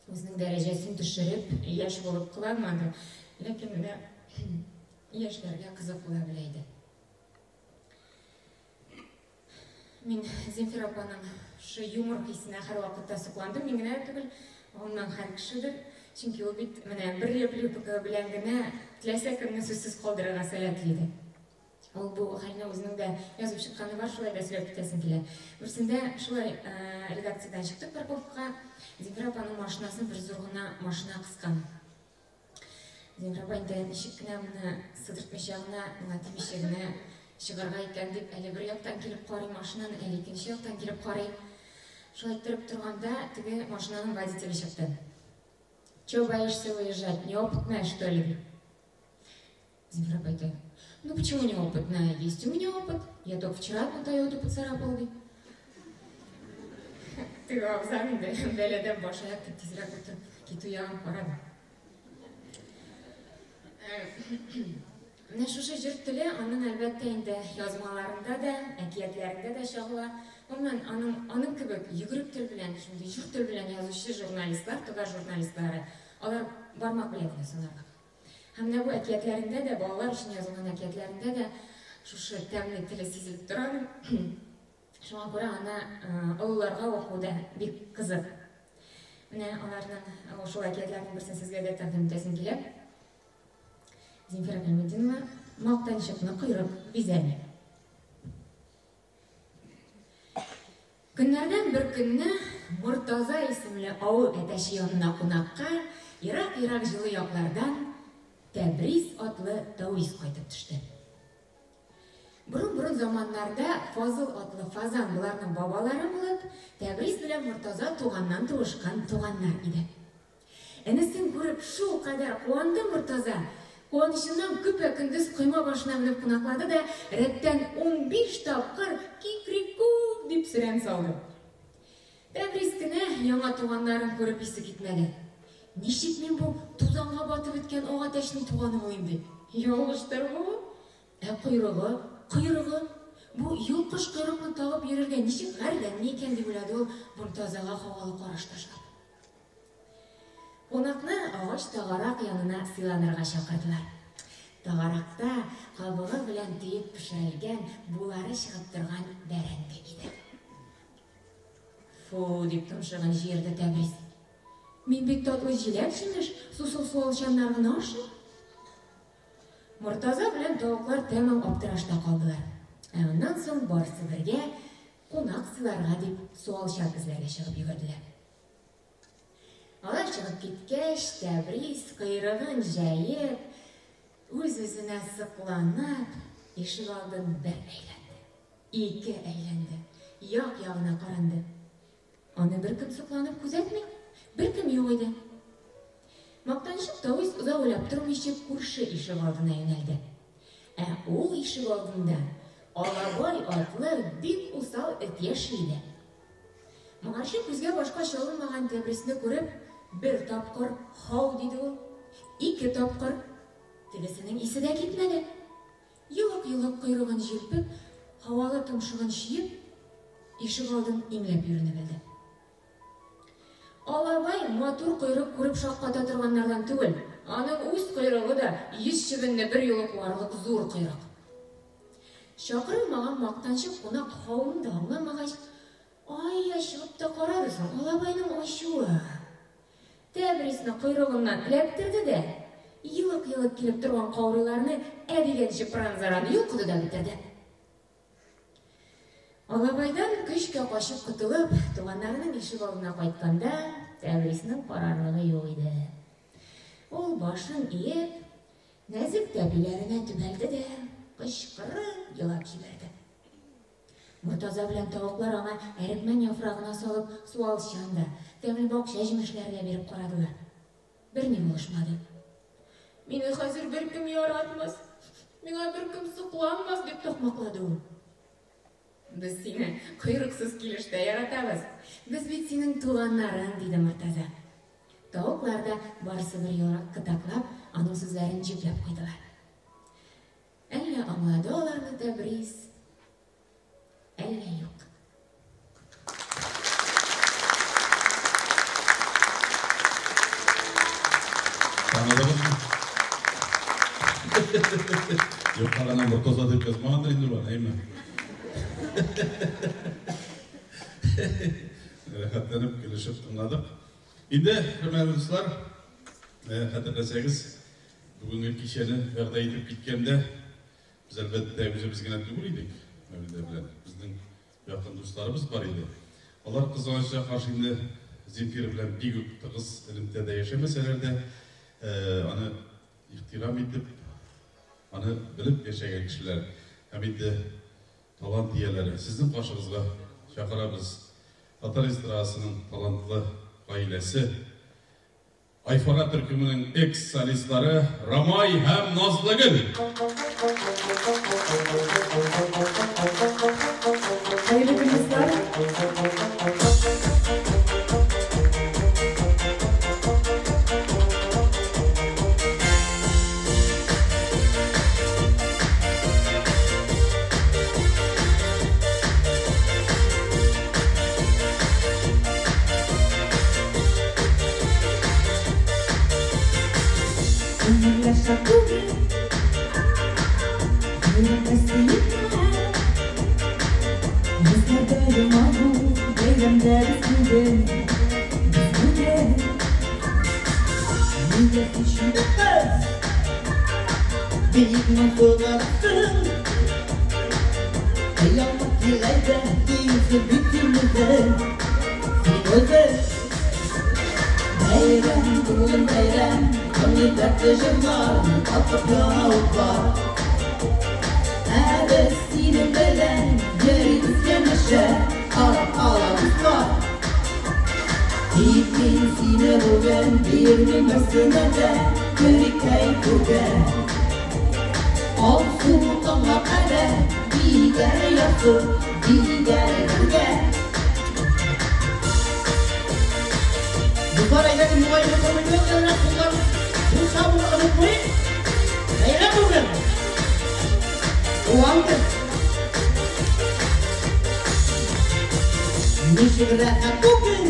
үзенең дәрәҗәсен төшереп, яшь булып кыланмады. Ләкин менә яшьләргә кызык була белә иде. Мин Земфира апаның шушы юмор хисенә һәрвакытта сокландым. Мин генә түгел, гомумән һәр кешедер. Чөнки ул бит менә бер реплика белән генә теләсә кемне сүзсез калдырырга сәләтле иде. Ул бу хәлне үзенең дә язып чыкканы бар, шулай да сөйләп китәсем килә. Берсендә шулай редакциядән чыктык парковкага, Земфира апаның машинасын бер зур гына машина кыскан. Земфира апа инде ничек кенә моны сыдыртмыйча гына, моңа тимичә генә чыгарга икән дип, әле бер яктан килеп карый машинаны, әле икенче яктан килеп карый. Шулай иттереп торганда, теге машинаның водителе чыкты. Чё боишься выезжать, неопытная, что ли? Земфира апа әйтә, ну почему неопытная? Есть у меня опыт. Я только вчера одну Тойоту поцарапал, ди. Теге абзам инде бәладән баш аяк дип тизрәк утырып китү ягын карады. Менә шушы җыр теле аның әлбәттә инде язмаларында да, әкиятләрендә дә чагыла. Гомумән, аның аның кебек йөгерек тел белән, шундый җор тел белән язучы журналистлар, татар журналистлары, алар бармак белән генә санарлык. Һәм менә бу әкиятләрендә дә, балалар өчен язылган әкиятләрендә дә шушы тәмле теле сизелеп тора аның. Шуңа күрә аны олыларга уку да бик кызык. Менә аларның шул әкиятләрнең берсен сезгә дә тәкъдим итәсем килә. Земфира Гыйльметдинова Мактанчыкны койрык бизәми. Көннәрдән бер көнне Мортаза исемле авыл әтәче янына кунакка ерак-ерак җылы яклардан Тәбрис атлы тавис кайтып төште. Борын-борын заманнарда Фазыл атлы фазан боларның бабалары булып, Тәбрис белән Мортаза туганнан туышкан туганнар иде. Энесен күреп шулкадәр куанды Мортаза, куанычыннан көпә-көндез койма башына менеп кунаклады да, рәттән 15 тапкыр Кикрикүк! дип сөрән салды. Тәбрис кенә яңа туганнарын күреп исе китмәде. Ничек мин бу тузанга батып беткән ак әтәчнең туганы булыйм ди. Ялгыштыр бу. Ә койрыгы, койрыгы! Бу йолкыш койрыкны тагып йөрергә ничек гарьләнми икән, дип уйлады ул, Мортазага һавалы караш ташлап. Кунакны агач тагарак янына сыйланырга чакырдылар. Тагаракта кабыгы белән төеп пешерелгән булары чыгып торган бәрәңге иде. Фу, дип томшыгын җыерды Тәбрис. Мин бит татлы җиләк-җимеш, сусыл суалчаннар гына ашыйм. Мортаза белән тавыклар тәмам аптырашта калдылар. Ә аннан соң барсы бергә кунак сыйларга дип суалчан эзләргә чыгып йөгерделәр. Алар чыгып киткәч, Тәбрис койрыгын җәеп, үз-үзенә сокланып, ишегалдын бер әйләнде, ике әйләнде, як-ягына каранды. Аны беркем сокланып күзәтми, беркем юк иде. Мактанчык тавис озак уйлап тормыйча күрше ишегалдына юнәлде. Ә ул ишегалдында Алабай атлы бик усал эт яши иде. Моңарчы күзгә-башка чалынмаган Тәбрисне күреп, бер тапкыр һау диде ул, ике тапкыр. Тегесенең исе дә китмәде. Елык-елык койрыгын җилпеп, һавалы томшыгын чөеп, ишегалдын иңләп йөренеп алды. Алабай матур койрык күреп шакката торганнардан түгел, аның үз койрыгы да 100 чебенне берьюлы куарлык зур койрык. Чакырылмаган мактанчык кунак һауны да аңламагач, ай ачыгып та карады соң Алабайның ачуы. Тәбрисне койрыгыннан эләктерде дә, елык-елык килеп торган каурыйларны ә дигәнче пыран-заран йолкыды да бетерде. Алабайдан көчкә качып котылып, туганнарының ишегалдына кайтканда, Тәбриснең карарлыгы юк иде. Ул башын иеп, нәзек тәпиләренә төбәлде дә, кычкырып елап җибәрде. Мортаза белән тавыклар аңа әрекмән яфрагына салып суалчан да, тәмле бакча җимешләре дә биреп карадылар. Берни булышмады. Мине хәзер беркем яратмас, миңа беркем сокланмас, дип такмаклады ул. Без сине койрыксыз килеш тә яратабыз. Без бит синең туганнарың, диде Мортаза. Тавыклар да барысы бер юлы кытаклап, аның сүзләрен җөпләп куйдылар. Әллә аңлады аларны Тәбрис, әллә юк. Таныдыгызмы? Юкка гына Мортаза дип язмагандыр инде ул, әйме? Рәхәтләнеп, килешеп тыңладык. Инде, хөрмәтле дуслар, хәтерләсәгез, бүгенге кичәне вәгъдә итеп киткәндә, без, әлбәттә, үзебез генә түгел идек, Мәүлидә белән. Безнең якын дусларыбыз бар иде. Алар, кызганычка каршы, инде Земфира белән бик үк тыгыз элемтәдә яшәмәсәләр дә, аны ихтирам итеп, аны белеп яшәгән кешеләр. Һәм инде талант ияләре. Сезнең каршыгызга чакырабыз татар эстрадасының талантлы гаиләсе, Айфара төркеменең экс-солистлары Рамай һәм Назлыгөл! Хәерле көн, дуслар! Күңелләр шат түгел, йөрәктә сөенә, йөзләрдә. Янәшәбез бүген, без бүген. Нигә син кыз? Бик моңсуларсың. Кыямәт киләйдә, дисең бит син үзең. Син үзең. Бәйрәм, бүген бәйрәм, күңел дәртле җырлар, балкып яна утлар. Ә без синең белән йөрибез янәшә, карап калабыз бар. Тик мин сине бүген бирмим берсенә дә, йөрик әйтүгә. Алсу таңга кадәр, дигәр ярсып, дигәр бергә. Дуслар, әйдәгез, моңаеп утырмыйк, әзрәк куллар булса бу онытмыйк. Бәйрәм бүген. Туган көн. Ничек рәхәт бүген,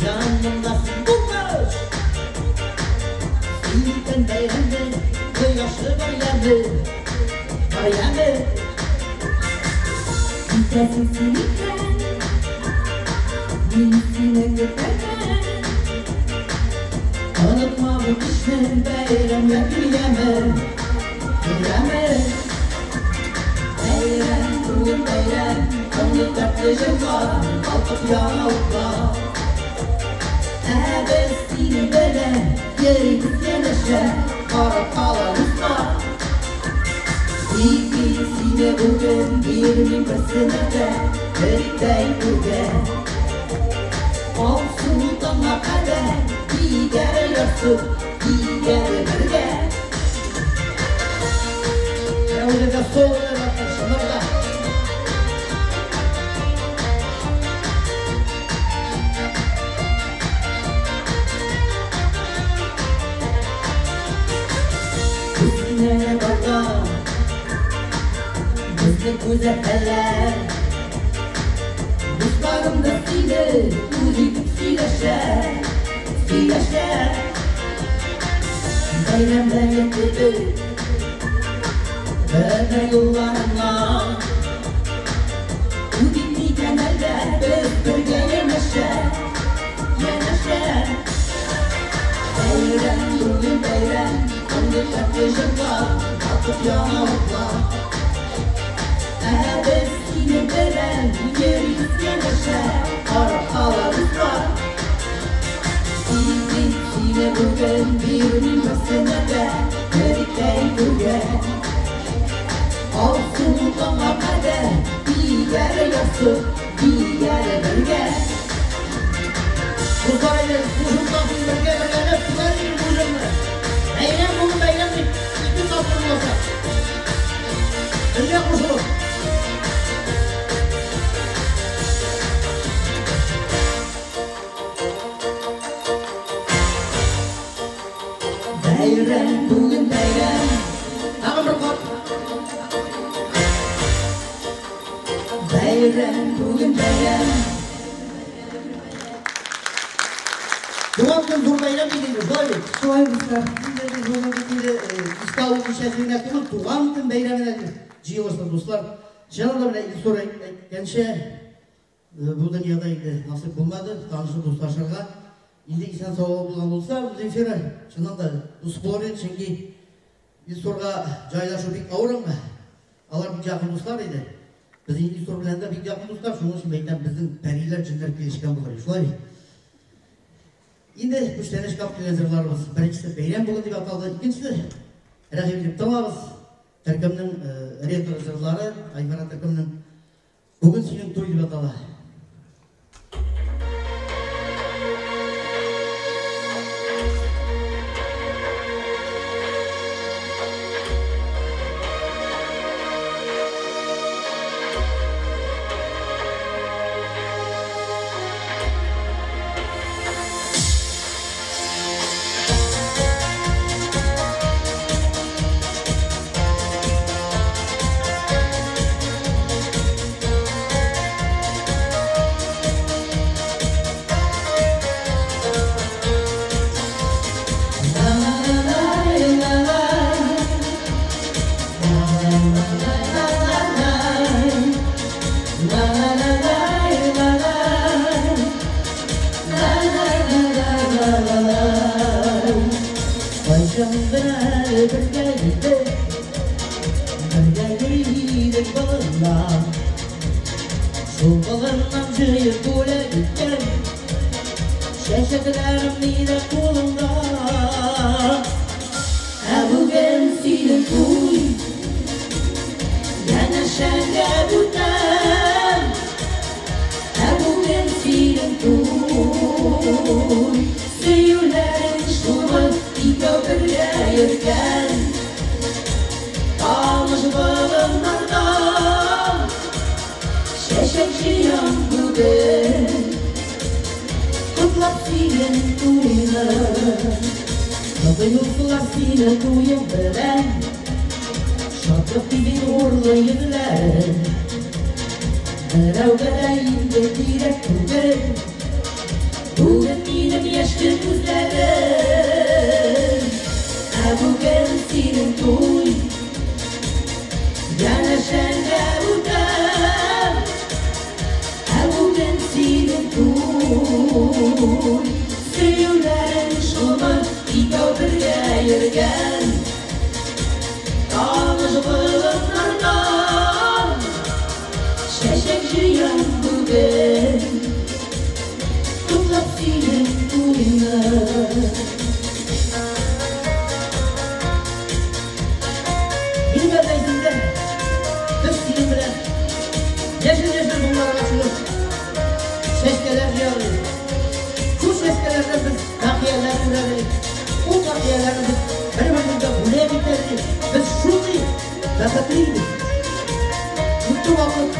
янымда син булгач. Синең бәйрәмдә кояшы бар яме, бар яме. Китәсең син икән, мин сине көтәрмен. Онытма бу кичне, бәйрәмгә киләме, киләме. Бәйрәм, бүген бәйрәм, күңел дәртле җырлар, балкып яна утлар. Ә без синең белән йөрибез янәшә, карап калабыз бар. Тик мин сине бүген бирмим берсенә дә, йөрик әйтүгә. Алсу таңга кадәр, дигәр ярсып, дигәр бергә. Менә соло уйнап шынырда. Күзенә барда, безне күзәтәләр. Дусларым да сине үз итеп сөйләшә, сөйләшә. Бәйрәмдәге кебек, бер юлларыңа. Үтик микән әллә без бергә янәшә, янәшә. Бәйрәм, бүген бәйрәм, күңел дәртле җырлар, балкып яна утлар. Ә без синең белән йөрибез янәшә, карап калабыз бар. Тик мин сине бүген бирмим берсенә дә, йөрик әйтүгә. Алсу таңга кадәр, дигәр ярсып, дигәр бергә. Дуслар, әйдәгез, кушып тапсын, бергә бергәләп күтәрик бу җырны. Бәйрәм бүген бәйрәм дип, ике тапкыр булса. Бергә кушылып. Бәйрәм, бүген бәйрәм. Тагын бер кат. Бәйрәм, бүген бәйрәм. Туган көн зур бәйрәм бит инде, шулай бит? Шулай, дуслар. Инде без бүген бит инде искә алу кичәсе генә түгел, туган көн бәйрәменә җыелышты, дуслар. Чыннан да менә Илсур әйткәнчә, бу дөньяда инде насыйп булмады танышып дуслашырга. Инде исән сау булган булса, Земфира, чыннан да дус булыр иде, чөнки Илсурга җайлашу бик авыр аңа. Алар бик якын дуслар иде. Без инде Илсур белән дә бик якын дуслар, шуның өчен әйтәм, безнең пәриләр, җеннәр килешкән булыр. Шулай бит. Инде күчтәнәч кап килгән җырларыбыз. Беренчесе бәйрәм бүген дип аталды, икенчесе рәхим итеп тыңлагыз. Төркемнең ретро җырлары, Айфара төркемнең бүген синең туй дип атала. Thank Чәчәкләрем нидә кулыңда. Ә бүген синең туй, янәшәңдә бүтән. Ә бүген синең туй, сөюләрең шулмы, икәү бергә йөргән. Таныш болыннардан чәчәк җыям бүген, котлап синең туйны. Котлыйлар сине туең белән, шатлык бизи нурлы йөзләрең. Берәүгә дә инде кирәк түгел бүген минем яшьле күзләрем. Ә бүген синең туй, янәшәңдә үтәм. Ә бүген синең туй, сөюләрең шулмы, икәү бергә йөргән. Таныш болыннардан чәчәк җыям бүген, котлап синең туйны. Минем әллә исемдә, без синең белән яшел-яшел моңнарга чумып, чәчкәләр җыяр идек. Шул чәчкәләрдән без факияләр күрә идек. Ул факияләрне без бер-беребезгә бүләк итә идек. Без шундый бәхетле идек. Үтте вакыт,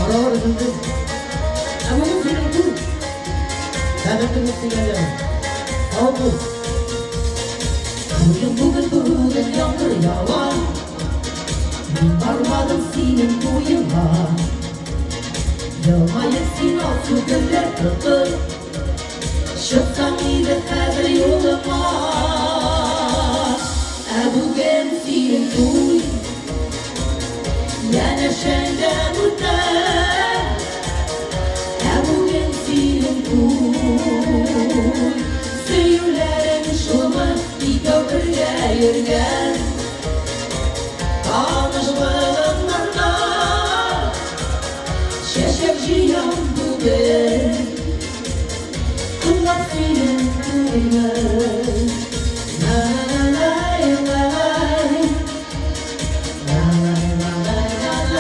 аралар өзелде. Ә бүген синең туй. Бәхетле бул дигән ягым. Сау бул. Туең бүген, бүген яңгыр ява. Мин бармадым синең туеңа. Елмаеп син алсу гөлләр тотып, чыксаң иде хәзер юлыма. Ә бүген синең туй, янәшәңдә бүтән. Ә бүген синең туй, сөюләрең шулмы, икәү бергә йөргән. Таныш болыннардан чәчәк җыям бүген, котлап синең туйны. Ла-ла-лай-лай,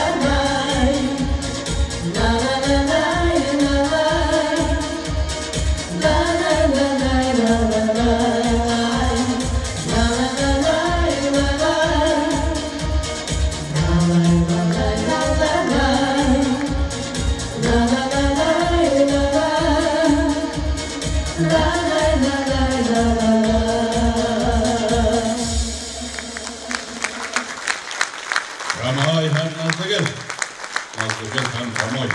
ла-лай-лай-лай-лай, ла-ла-лай-лай, ла-ла-лай-лай-лай, ла-ла-лай-лай, ла-лай-лай-лай-лай, ла-ла-лай-лай, ла-лай-лай-лай-лай. Рамай һәм Назлыгөл. Назлыгөл һәм Рамай.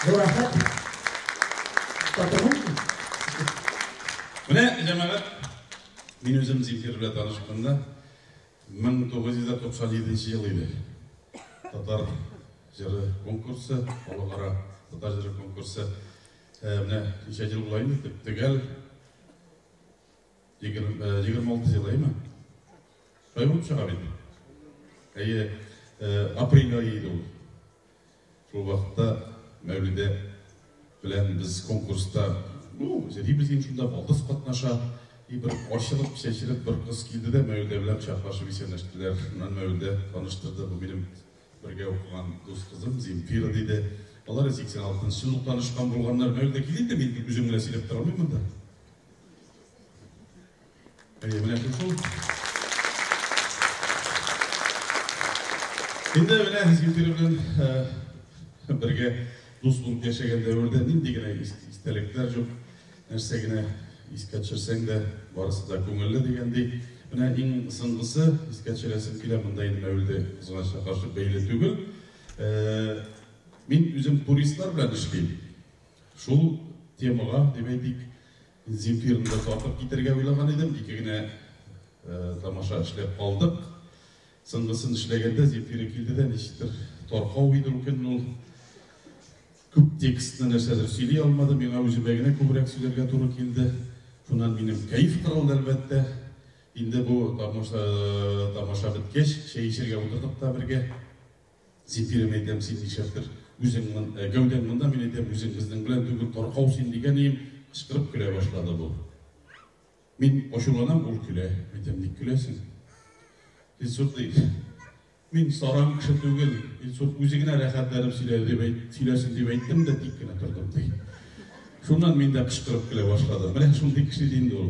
Зур рәхмәт. Татырмын. Менә, җәмәгать, мин үзем Земфира белән танышканда 1997 ел иде. Татар җыры конкурсы, халыкара татар җыры конкурсы. Менә ничә ел була инде, төгәл 26 ел әйме? Шулай булып чыга бит. Әйе, апрель ае иде ул. Шул вакытта Мәүлидә белән без конкурста, ну, йөрибез инде шунда, балдыз катнаша. И бер ачылып, чәчелеп бер кыз килде дә, Мәүлидә белән кочаклашып исәнләштеләр. Шуннан Мәүлидә таныштырды, бу минем бергә укыган дус кызым Земфира, диде. Алар 86 елны танышкан булганнар. Мәүлидә кил инде, мин үзем генә сөйләп тора алмыйм монда. Әйе, менә шул. Инде менә Земфира белән бергә дус булып яшәгән дәвердә нинди генә истәлекләр юк, нәрсә генә искә төшерсәң дә, барысы да күңелле дигәндәй. Менә иң соңгысы искә төшерәсем килә, монда инде Мәүлидә кызганычка каршы бәйле түгел. Мин үзем туристлар белән эшлим. Шул темага, дип әйтик, Земфирны да тартып китәргә уйлаган идем. Ике генә тамаша эшләп калдык. Соңгысын эшләгәндә Земфира килде дә, ничектер таркау иде ул көн ул. Күп текстны нәрсәдер сөйли алмады, миңа үземә генә күбрәк сөйләргә туры килде. Шуннан минем кәеф кырылды, әлбәттә. Инде бу тамаша, тамаша беткәч, чәй эчәргә утырдык та бергә. Земфира, әйтәм, син нишләптер Үзең гәүдәң монда, мин әйтәм, үзең безнең белән түгел, таркау син дигән идем, кычкырып көлә башлады бу. Мин ачуланам, ул көлә. Әйтәм, ник көләсең? Илсур ди, мин саран кеше түгел, Илсур үзе генә рәхәтләнеп сөйләде дип әйт, сөйләсен дип әйттем дә тик кенә тордым ди. Шуннан мин дә кычкырып көлә башладым. Менә шундый кеше иде инде ул.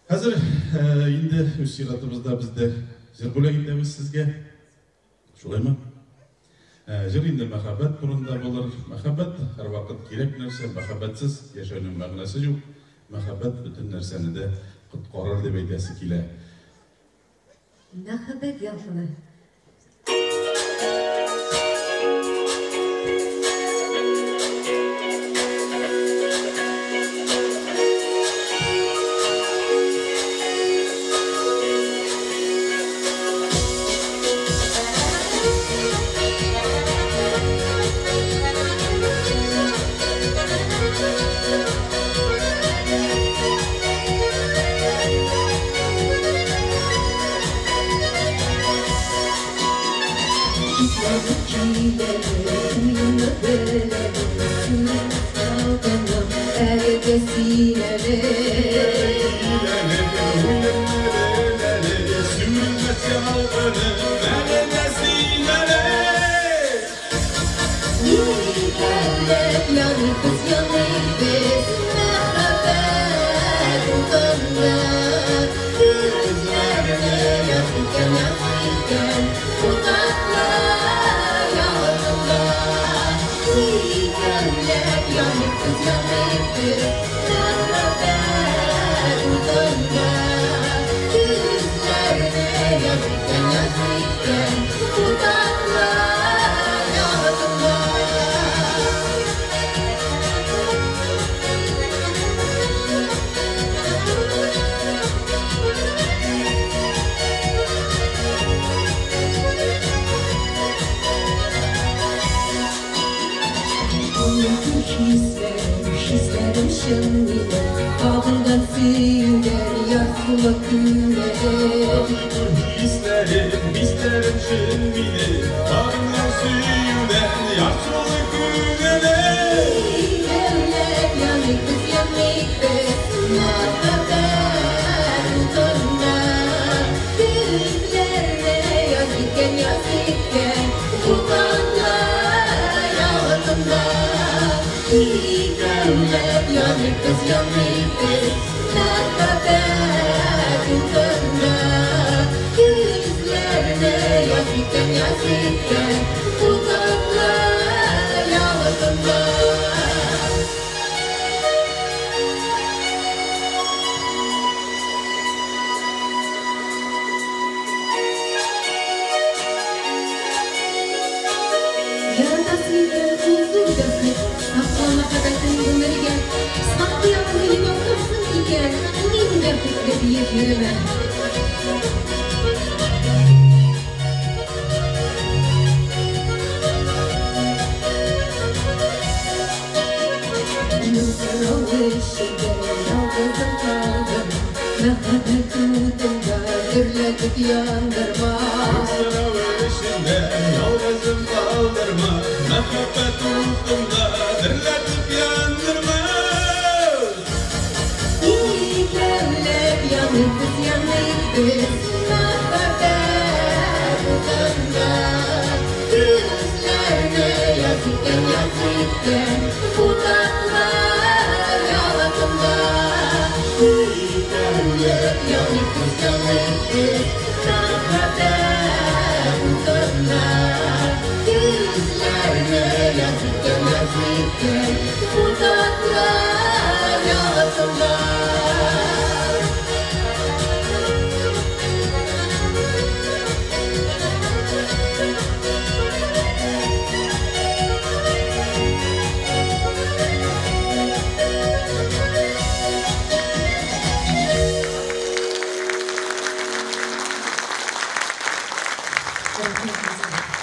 Хәзер инде үз чиратыбызда без дә җыр бүләк итәбез сезгә. Шулаймы? Җыр инде мәхәббәт турында булыр. Мәхәббәт һәрвакыт кирәк нәрсә. Мәхәббәтсез яшәүнең мәгънәсе юк. Мәхәббәт бөтен нәрсәне дә коткарыр дип әйтәсе килә. Мәхәббәт ялкыны.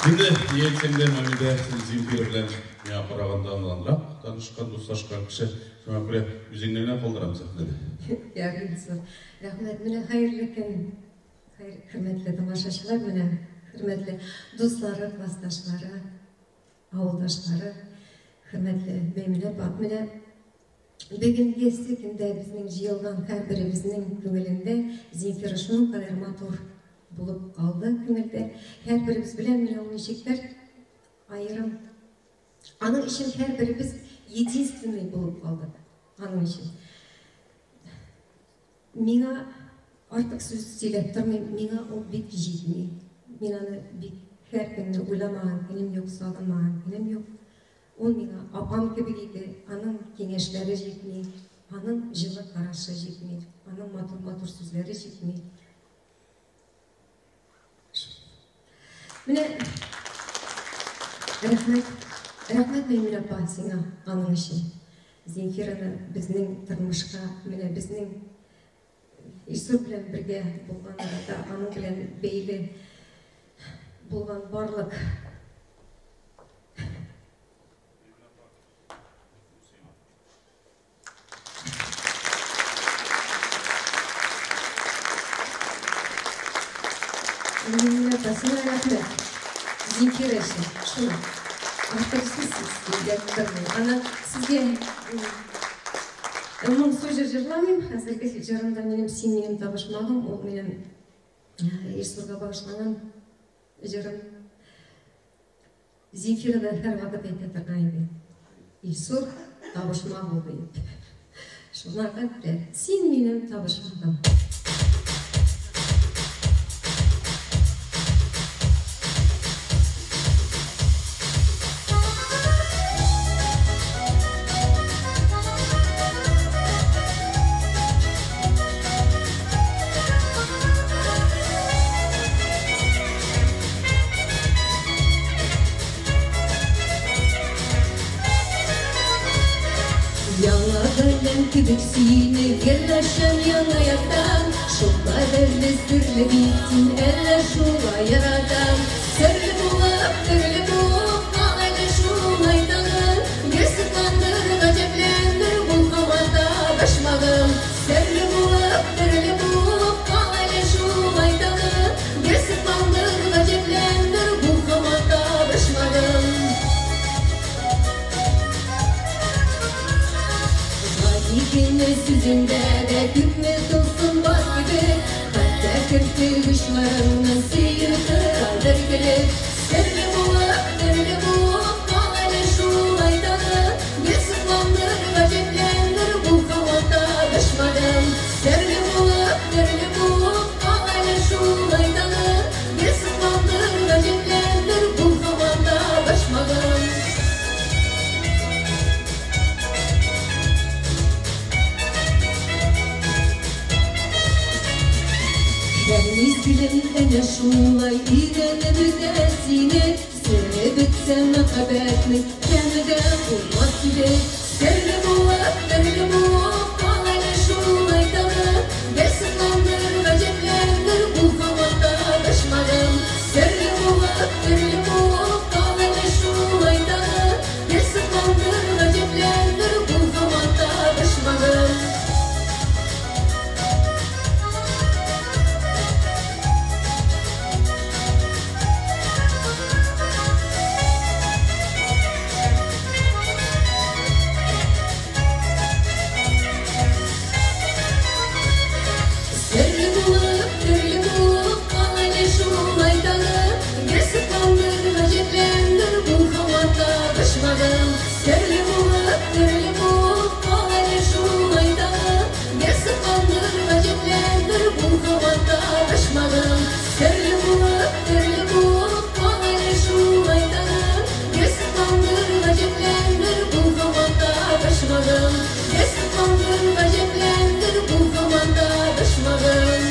Инде ни әйтсәң дә, Мамидә Земфира белән миңа караганда аңланрак танышкан, дуслашкан кеше. Шуңа күрә үзеңне генә калдырам сәхнәдә. Ярый, Илсур. Рәхмәт. Менә хәерле көн, хөрмәтле тамашачылар, менә хөрмәтле дуслары, классташлары. авылдашлары, хөрмәтле Мәймүнә апа, менә бүгенгесе көндә безнең җыелган һәрберебезнең күңелендә Земфира шуның кадәр матур булып калды күңелдә. Һәрберебез белән менә ул ничектер аерым. Аның өчен һәрберебез единственный булып калдык. Аның өчен. Миңа артык сүз сөйләп тормыйм, миңа ул бик җитми. Мин аны бик һәр көнне уйламаган көнем юк, сагынмаган көнем юк. Ул миңа апам кебек иде, аның киңәшләре җитми, аның җылы карашы җитми, аның матур-матур сүзләре җитми. Менә рәхмәт, рәхмәт Мәймүнә апа сиңа аның өчен. Земфираны безнең тормышка, менә безнең Илсур белән бергә булган арада аның белән бәйле булган барлык Мәймүнә апа, сиңа рәхмәт. Земфира өчен. Шул. Артык сүзсез сөйләп тормыйм. Аны сезгә моңсу җыр җырламыйм. Хәзерге җырым да минем Син минем табышмагым, ул минем Илсурга багышланган җырым. Земфира да һәрвакыт әйтә торган иде. Илсур табышмак ул диеп. Шуңарга күрә син минем табышмагым. Яңа галәм кебек сине гел ачам яңа яктан. Шул кадәрле серле бит син, әллә шулай яратам. Серле булып, төрле булып, кал әле шулай тагын. Гел сокландыр, гаҗәпләндер, бул һаман табышмагым. Серле булып, төрле булып, кал әле шулай тагын. Гел сокландыр, гаҗәпләндер, бул һаман табышмагым. Гади генә сүзеңдә дә күпме тылсым бар кебек. Хәтта керфек очларыңнан сөю торадыр көлеп. Серле булып, төрле булып, кал әле шулай тагын. Гел сокландыр, гаҗәпләндер, бул һаман табышмагым. Серле булып, төрле булып, кал әле шулай тагын. Гел сокландыр, гаҗәпләндер, бул һаман табышмагым. Һәр мизгелем әнә шулай өйрәнеп үтә сине. Сере бетсә мәхәббәтнең тәме дә булмас иде. Серле булып, төрле булып, кал әле шулай тагын. Гел сокландыр, гаҗәпләндер, бул һаман табышмагым. Серле булып, төрле булып, кал әле шулай тагын. Гел сокландыр, гаҗәпләндер, бул һаман табышмагым. Серле булып, төрле булып, кал әле шулай тагын. Гел сокландыр, гаҗәпләндер, бул һаман табышмагым. Серле булып, төрле булып, кал әле шулай тагын. Гел сокландыр, гаҗәпләндер, бул һаман табышмагым. Серле булып, төрле булып, кал әле шулай тагын. Гел сокландыр, гаҗәпләндер, бул һаман табышмагым. Гел сокландыр, гаҗәпләндер, бул һаман табышмагым.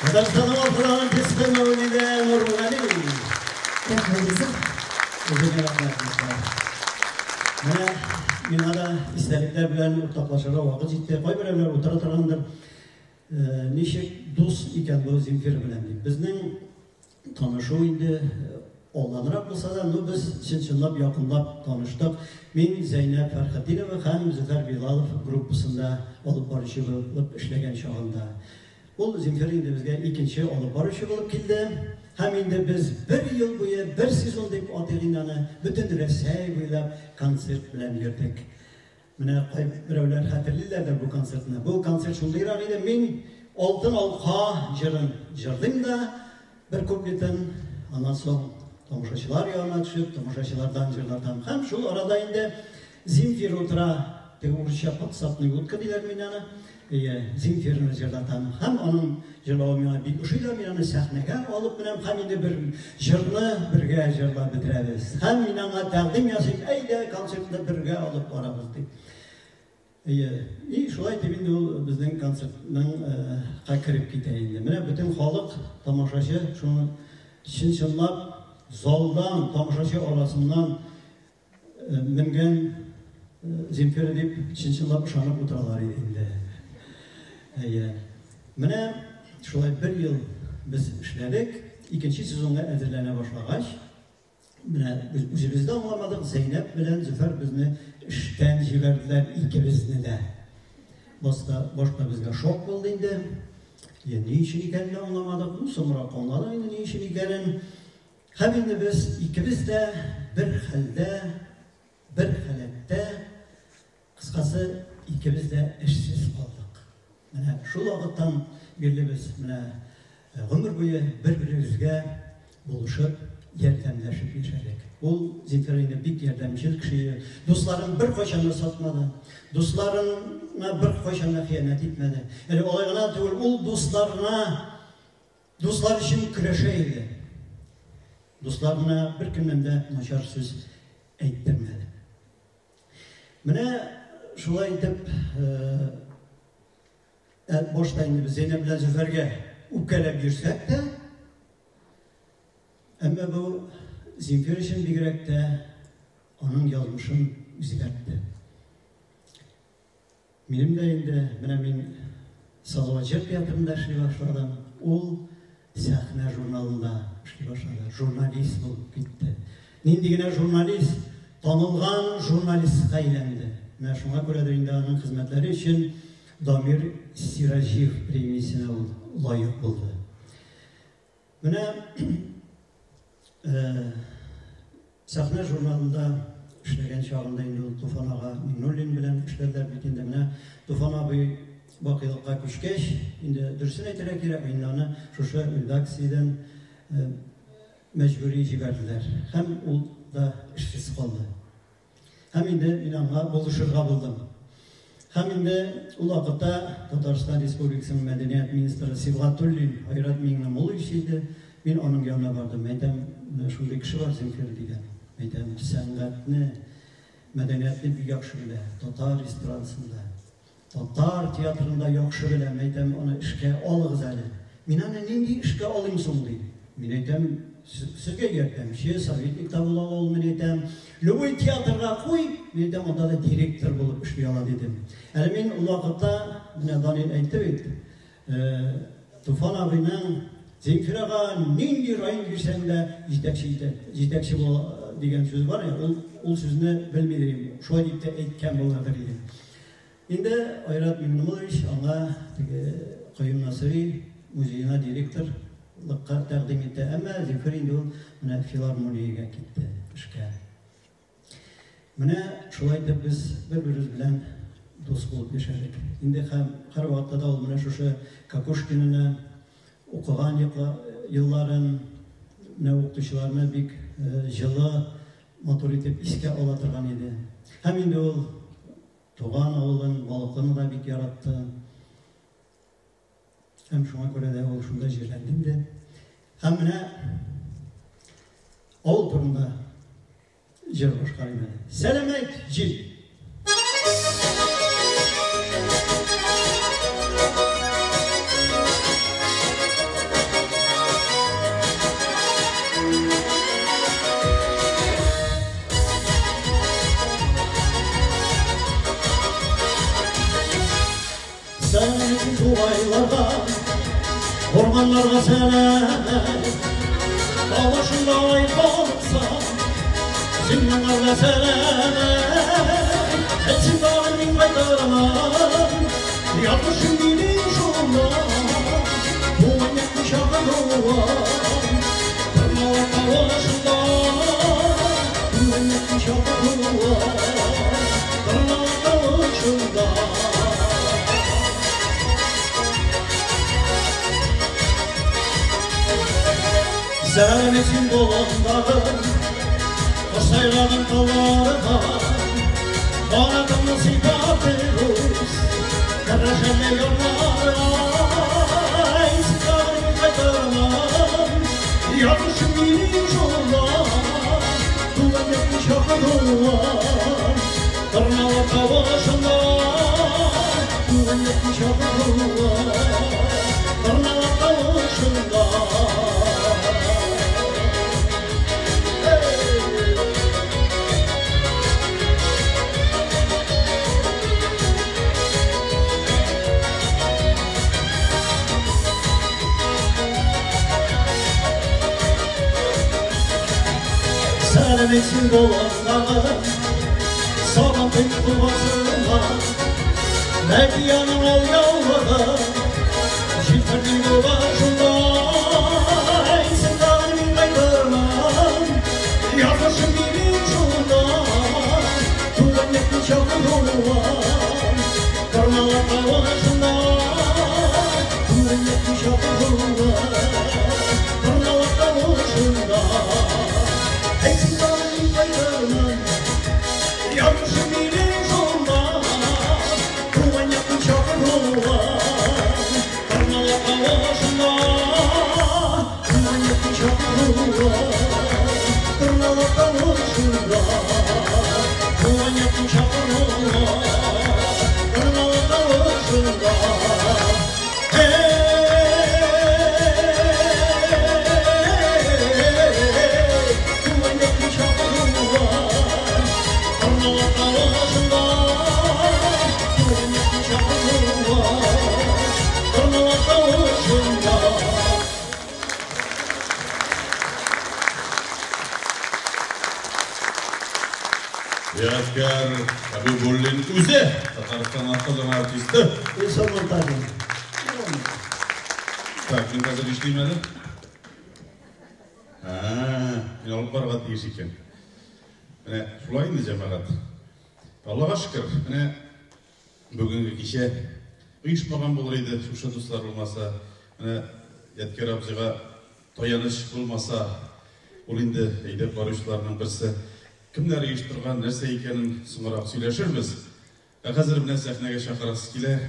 Татарстанның атказанган артисты Мәүлидә Нургали. Рәхмәт, Илсур. Үзеңә рәхмәт, дуслар. Менә миңа да истәлекләр белән уртаклашырга вакыт җитте. Кайберәүләр утыра торгандыр. Ничек дус икән бу Земфира белән дип. Безнең танышу инде Алданрак булса да, ну без чын-чынлап якынлап таныштык. Мин Зәйнәб Фәрхетдинова һәм Зөфәр Билалов группасында алып баручы булып эшләгән чагында. Ул Земфира инде безгә икенче алып баручы булып килде. Һәм инде без бер ел буе, бер сезон дип атыйк инде аны, бөтен Рәсәй буйлап концерт белән йөрдек. Менә кайберәүләр хәтерлиләрдер бу концертны. Бу концерт шундыйрак иде, мин Алтын алка җырын җырлыйм да, бер куплетын, аннан соң тамашачылар янына төшеп, тамашачылардан җырлатам. Һәм шул арада инде Земфира утыра, теге урысча подсадный утка диләр мин аны. Әйе, Земфираны җырлатам. Һәм аның җырлавы миңа бик ошый да, мин аны сәхнәгә алып менәм һәм инде бер җырны бергә җырлап бетерәбез. Һәм мин аңа тәкъдим ясыйм, әйдә, концертны бергә алып барабыз дип. Әйе, и шулай итеп инде ул безнең концертның ка кереп китә инде. Менә бөтен халык, тамашачы шуны чын-чынлап залдан, тамашачы арасыннан менгән Земфира дип чын-чынлап ышанып утыралар иде инде. Әйе. Менә шулай бер ел без эшләдек. Икенче сезонга әзерләнә башлагач, менә без үзебез дә аңламадык, Зәйнәб белән Зөфәр безне эштән җибәрделәр икебезне дә. Башта, башта безгә шок булды инде. Я, ни өчен икәнен дә аңламадык. Ну, соңрак аңладык инде ни өчен икәнен. Һәм инде без икебез дә бер хәлдә, бер халәттә, кыскасы, икебез дә эшсез калдык. Менә шул вакыттан бирле без менә гомер буе бер-беребезгә булышып, ярдәмләшеп яшәдек. Ул Земфира инде бик ярдәмчел кеше иде. Дусларын беркайчан да сатмады. Дусларына беркайчан да хыянәт итмәде. Әле алай гына түгел, ул дусларына Дуслар өчен көрәшә иде. Дусларына беркемнән дә начар сүз әйттермәде. Менә шулай итеп, ә башта инде без Зәйнәб белән Зөфәргә үпкәләп йөрсәк тә, әмма бу Земфир өчен бигрәк тә аның язмышын үзгәртте. Минем дә инде, менә мин Салават җыр театрында эшли башладым, ул Сәхнә журналында эшли башлады, журналист булып китте. Нинди генә журналист, танылган журналистка әйләнде. Менә шуңа күрәдер инде аның хезмәтләре өчен Дамир Сираҗиев премиясенә ул лаек булды. Менә Сәхнә журналында эшләгән чагында инде ул Туфан ага Миңнуллин белән эшләделәр бит инде. Менә Туфан абый бакыйлыкка күчкәч, инде дөресен әйтергә кирәк, инде аны шушы редакциядән мәҗбүри җибәрделәр. Һәм ул да эшсез калды. Һәм инде мин аңа булышырга булдым. Һәм инде ул вакытта Татарстан Республикасының мәдәният министры Сибгатуллин Айрат Миңнемуллович иде. Мин аның янына бардым. Әйтәм, менә шундый кеше бар, Земфира дигән. Әйтәм, сәнгатьне, мәдәниятне бик яхшы белә, татар эстрадасында. Татар театрында яхшы беләм, әйтәм, аны эшкә алыгыз әле. Мин аны нинди эшкә алыйм соң, ди. Мин әйтәм, сезгә ярдәмче, советник та була ала ул, мин әйтәм. Любой театрга куй, мин әйтәм, анда да директор булып эшли ала, дидем. Әле мин ул вакытта, менә Данил әйтте бит, Туфан абыйның Земфирага нинди район бирсәң дә җитәкче итә, җитәкче була дигән сүз бар, ул ул сүзне белмидер идем. Шулай дип тә әйткән буладыр идем. Инде Айрат Миңнемуллович аңа теге Каюм Насыйри музеена директорлыкка тәкъдим итте. Әмма Зөлфир инде ул менә филармониягә китте эшкә. Менә шулай итеп без бер-беребез белән дус булып яшәдек. Инде һәм һәрвакытта да ул менә шушы Кокушкиноны укыган елларын, менә укытучыларны бик җылы, матур итеп искә ала торган иде. Һәм инде ул Туган авылын, Балыклыны да бик яратты. Һәм шуңа күрә дә ул шунда җирләнде инде. Һәм менә авыл турында җыр башкарыйм әле. Сәлам әйт, җил! Сәлам тугайларга, урманнарга сәлам. Тавышында ай калса, син моңарга сәлам әйтсен тагын мин кайтырмын. Язмышым минем шунда, туган якны чакыруым. Торналар тавышында, туган якны чакыруым. Торналар тавышында. Сәләмәтсен болындагы, Кош сайраган тауларга, Канатымны сыйпап үз, Керәшәнле ярларга, Әйтсен тагын мин кайтырмын. Язмышым минем шунда, Туган якны чакыруым. Торналар тавышында, Туган якны чакыруым. Торналар тавышында. Сәләмәтсен болындагы, Сабантуй кубасына, Мәдиянең ал яулыгы, Җилферди була шунда. Әйтсен тагын мин кайтырмын, Язмышым минем шунда, Туган якны чакыруым. Торналар тавышында, Туган якны чакыруым. Торналар тавышында. Әйтсен тагын мин кайтырмын, Язмышым минем шунда, Туган якны чакыруым. Торналар тавышында, Туган якны чакыруым. Торналар тавышында, Туган якны чакыруым. Торналар тавышында. Туган якны чакыруым. Торналар тавышында, Туган якны чакыруым. Торналар тавышында. Ядкәр Хәбибуллин үзе, Татарстан атказанган артисты. Илсур Мортазин. Так, мин хәзер нишлим әле? Ә, мин алып барырга тиеш икән. Менә шулай инде, җәмәгать. Аллага шөкер, менә бүгенге кичә оешмаган булыр иде, шушы дуслар булмаса, менә Ядкәр абзыйга таяныч булмаса, ул инде әйдәп баручыларның берсе. Кемнәр оештырган, нәрсә икәнен соңрак сөйләшербез. Ә хәзер менә сәхнәгә чакырасы килә.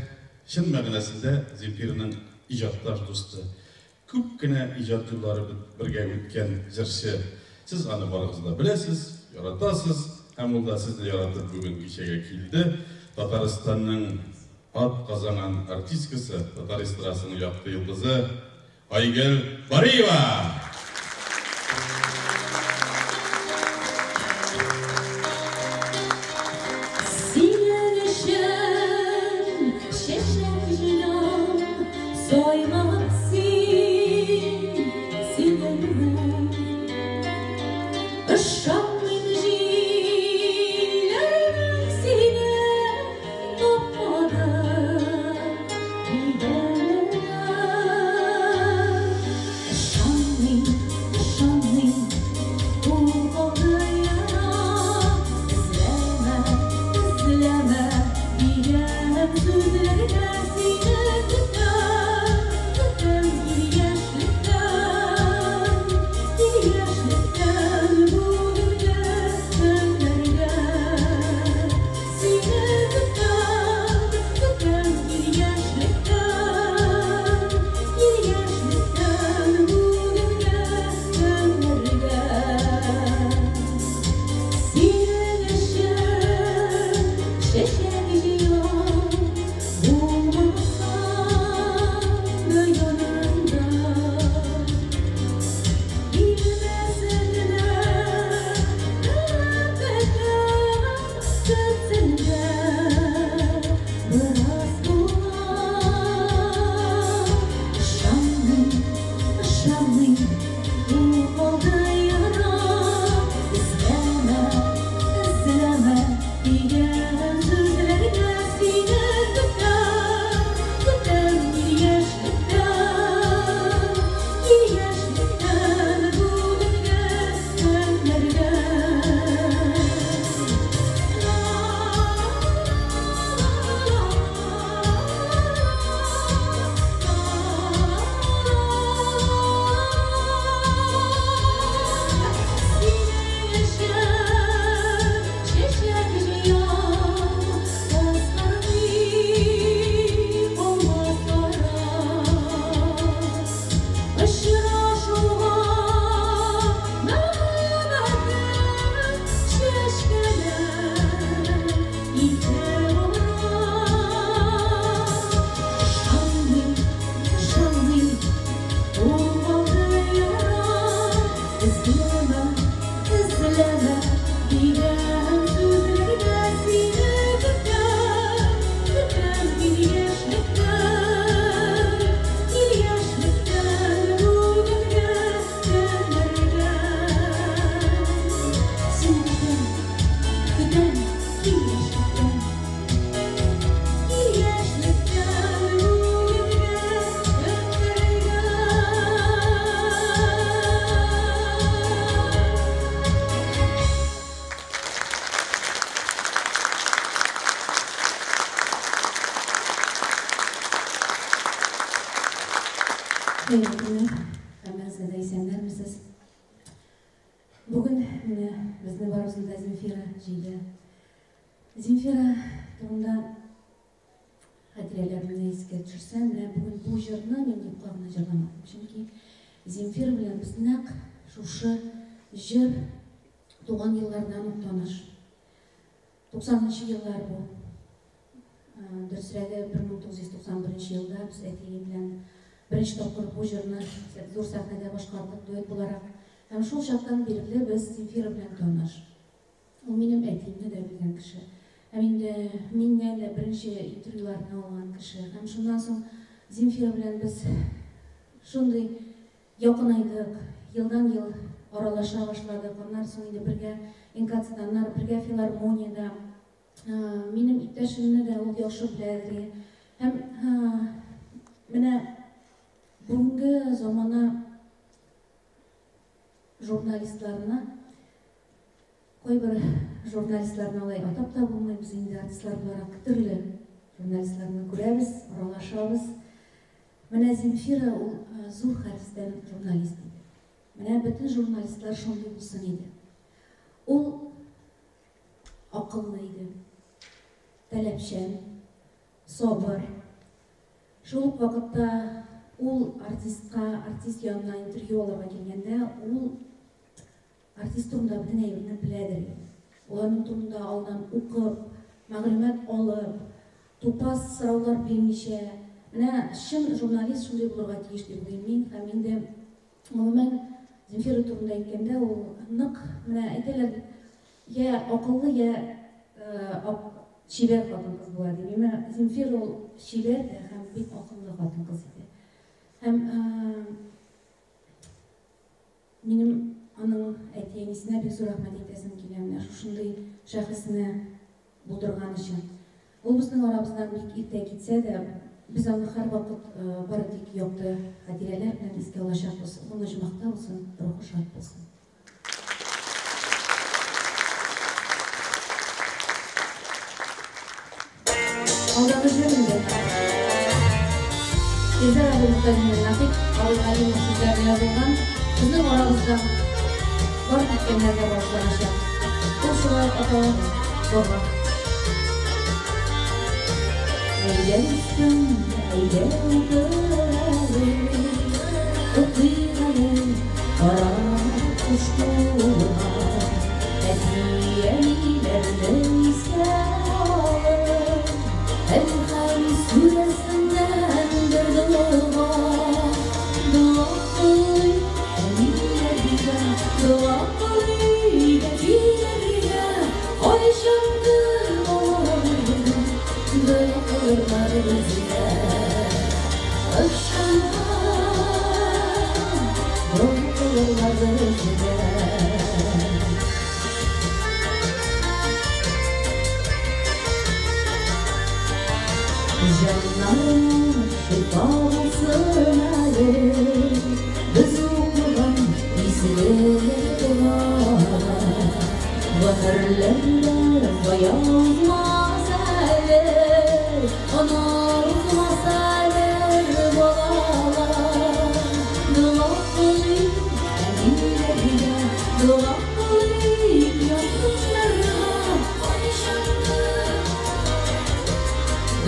Чын мәгънәсендә Земфираның иҗатташ дусты. Күп кенә иҗат юллары бергә үткән җырчы. Сез аны барыгыз да беләсез, яратасыз. Һәм ул да сезне яратып бүген кичәгә килде. Татарстанның ат казанган артисткасы, татар эстрадасының якты йолдызы Айгөл Бариева! Синең өчен чәчәк җыям, сайлап син сөйгәнне. Ышанмыйм җилләрнең сине тапмады дигәненә. Ышанмыйм. Хәерле көннәр, һәммәгезгә дә исәннәрмесез. Бүген менә безне барыбызны да Земфира җыйды. Земфира турында хатирәләремне искә төшерсәм, менә бүген бу җырны мин юкка гына җырламадым. Чөнки Земфира белән без нәкъ шушы җыр туган еллардан ук таныш. 90 нчы еллар бу. Дөресрәге, 1991 елда без әтием белән беренче тапкыр бу җырны зур сәхнәдә башкардык дуэт буларак. Һәм шул чактан бирле без Земфира белән таныш. Ул минем әтиемне дә белгән кеше. Һәм инде миннән дә беренче интервьюларны алган кеше. Һәм шуннан соң Земфира белән без шундый якынайдык, елдан-ел аралаша башладык. Аннан соң инде бергә НКЦда, аннары бергә филармониядә. Минем иптәшемне дә ул яхшы белә. Һәм менә бүгенге замана журналистларына, кайбер журналистларны алай атап та булмый, без инде артистлар буларак төрле журналистларны күрәбез, аралашабыз. Менә Земфира ул зур хәрефтән журналист иде. Менә бөтен журналистлар шундый булсын иде. Ул акыллы иде, таләпчән, сабыр. Шул ук вакытта ул артистка, артист янына интервью алырга килгәндә, ул артист турында бөтен әйберне беләдер иде. Ул аның турында алдан укып, мәгълүмат алып, тупас сораулар бирмичә, менә чын журналист шундый булырга тиеш дип уйлыйм мин. Һәм инде гомумән Земфира турында әйткәндә, ул нык, менә әйтәләр бит, я акыллы, я чибәр хатын-кыз була дип. Менә Земфира ул чибәр дә һәм бик акыллы хатын-кыз иде. Һәм минем аның әти-әнисенә бик зур рәхмәт әйтәсем килә, менә шушындый шәхесне булдырган өчен. Ул безнең арабыздан бик иртә китсә дә, без аны һәрвакыт бары тик якты хатирәләр белән искә алачакбыз. Урыны оҗмахта булсын, рухы шат булсын. Алдагы җыр инде. Илдар абый Мөхтәзинов Нәфыйк абый Галимов сүзләренә язылган, безнең арабызда бар киткәннәргә багышланачак. Ул шулай ук атала Дога. Әйдә, дустым, әйдә утыр әле, Укыйк әле кара кош кулга, Әти-әниләрне искә алып, Әлхәм сүрәсеннән бер дога. Дога кылыйк әниләргә, Дога кылыйк әтиләргә, Кайчандыр алар дога кылырлар безгә. Ышанам, дога кылырлар безгә. Җаннарыңа шифа булсын әле, Без укыган изге догалар. Гомерләрдә зая узмас әле, Аналар узмас әле балалар. Дога кылыйк әниләргә, Дога кылыйк якыннарга, Кайчандыр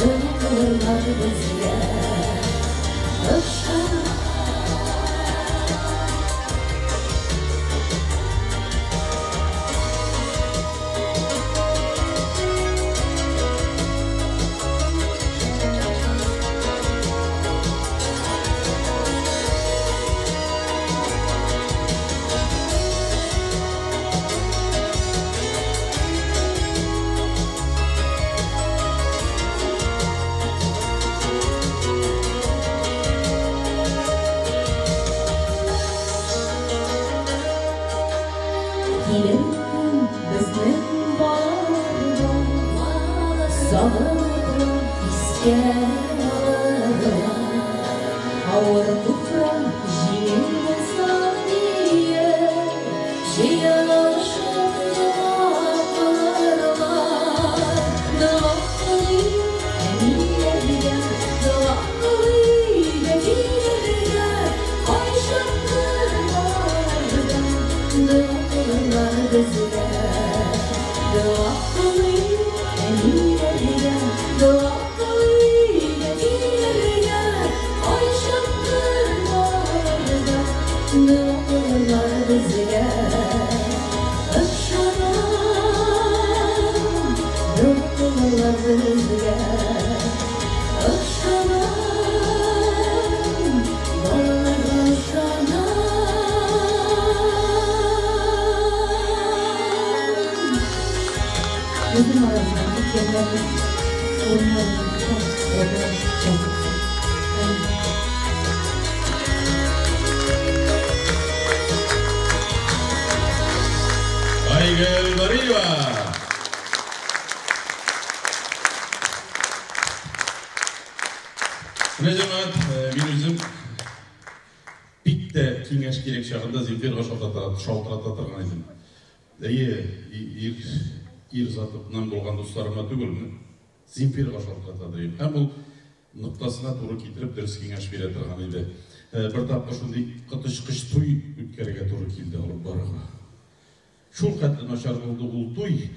дога кылырлар безгә. Ышанам. Килер көн безнең балалар сагынып искә алырлар. Авыр туфрак җиңел булсын диеп, җыелышып дога кылырлар. Дога кылыйк әниләргә, дога кылыйк әтиләргә, Бариева! Менә, җәмәгать, мин үзем бик тә киңәш кирәк чагында Земфирга шалтырата торган идем. Әйе, ир, ир затыннан булган дусларыма түгел, Земфирга шалтырата идем. Һәм ул ноктасына туры китереп дөрес киңәш бирә торган иде. Бер тапкыр шундый коточкыч туй үткәрергә туры килде алып барырга. Шул хәтле начар булды ул туй,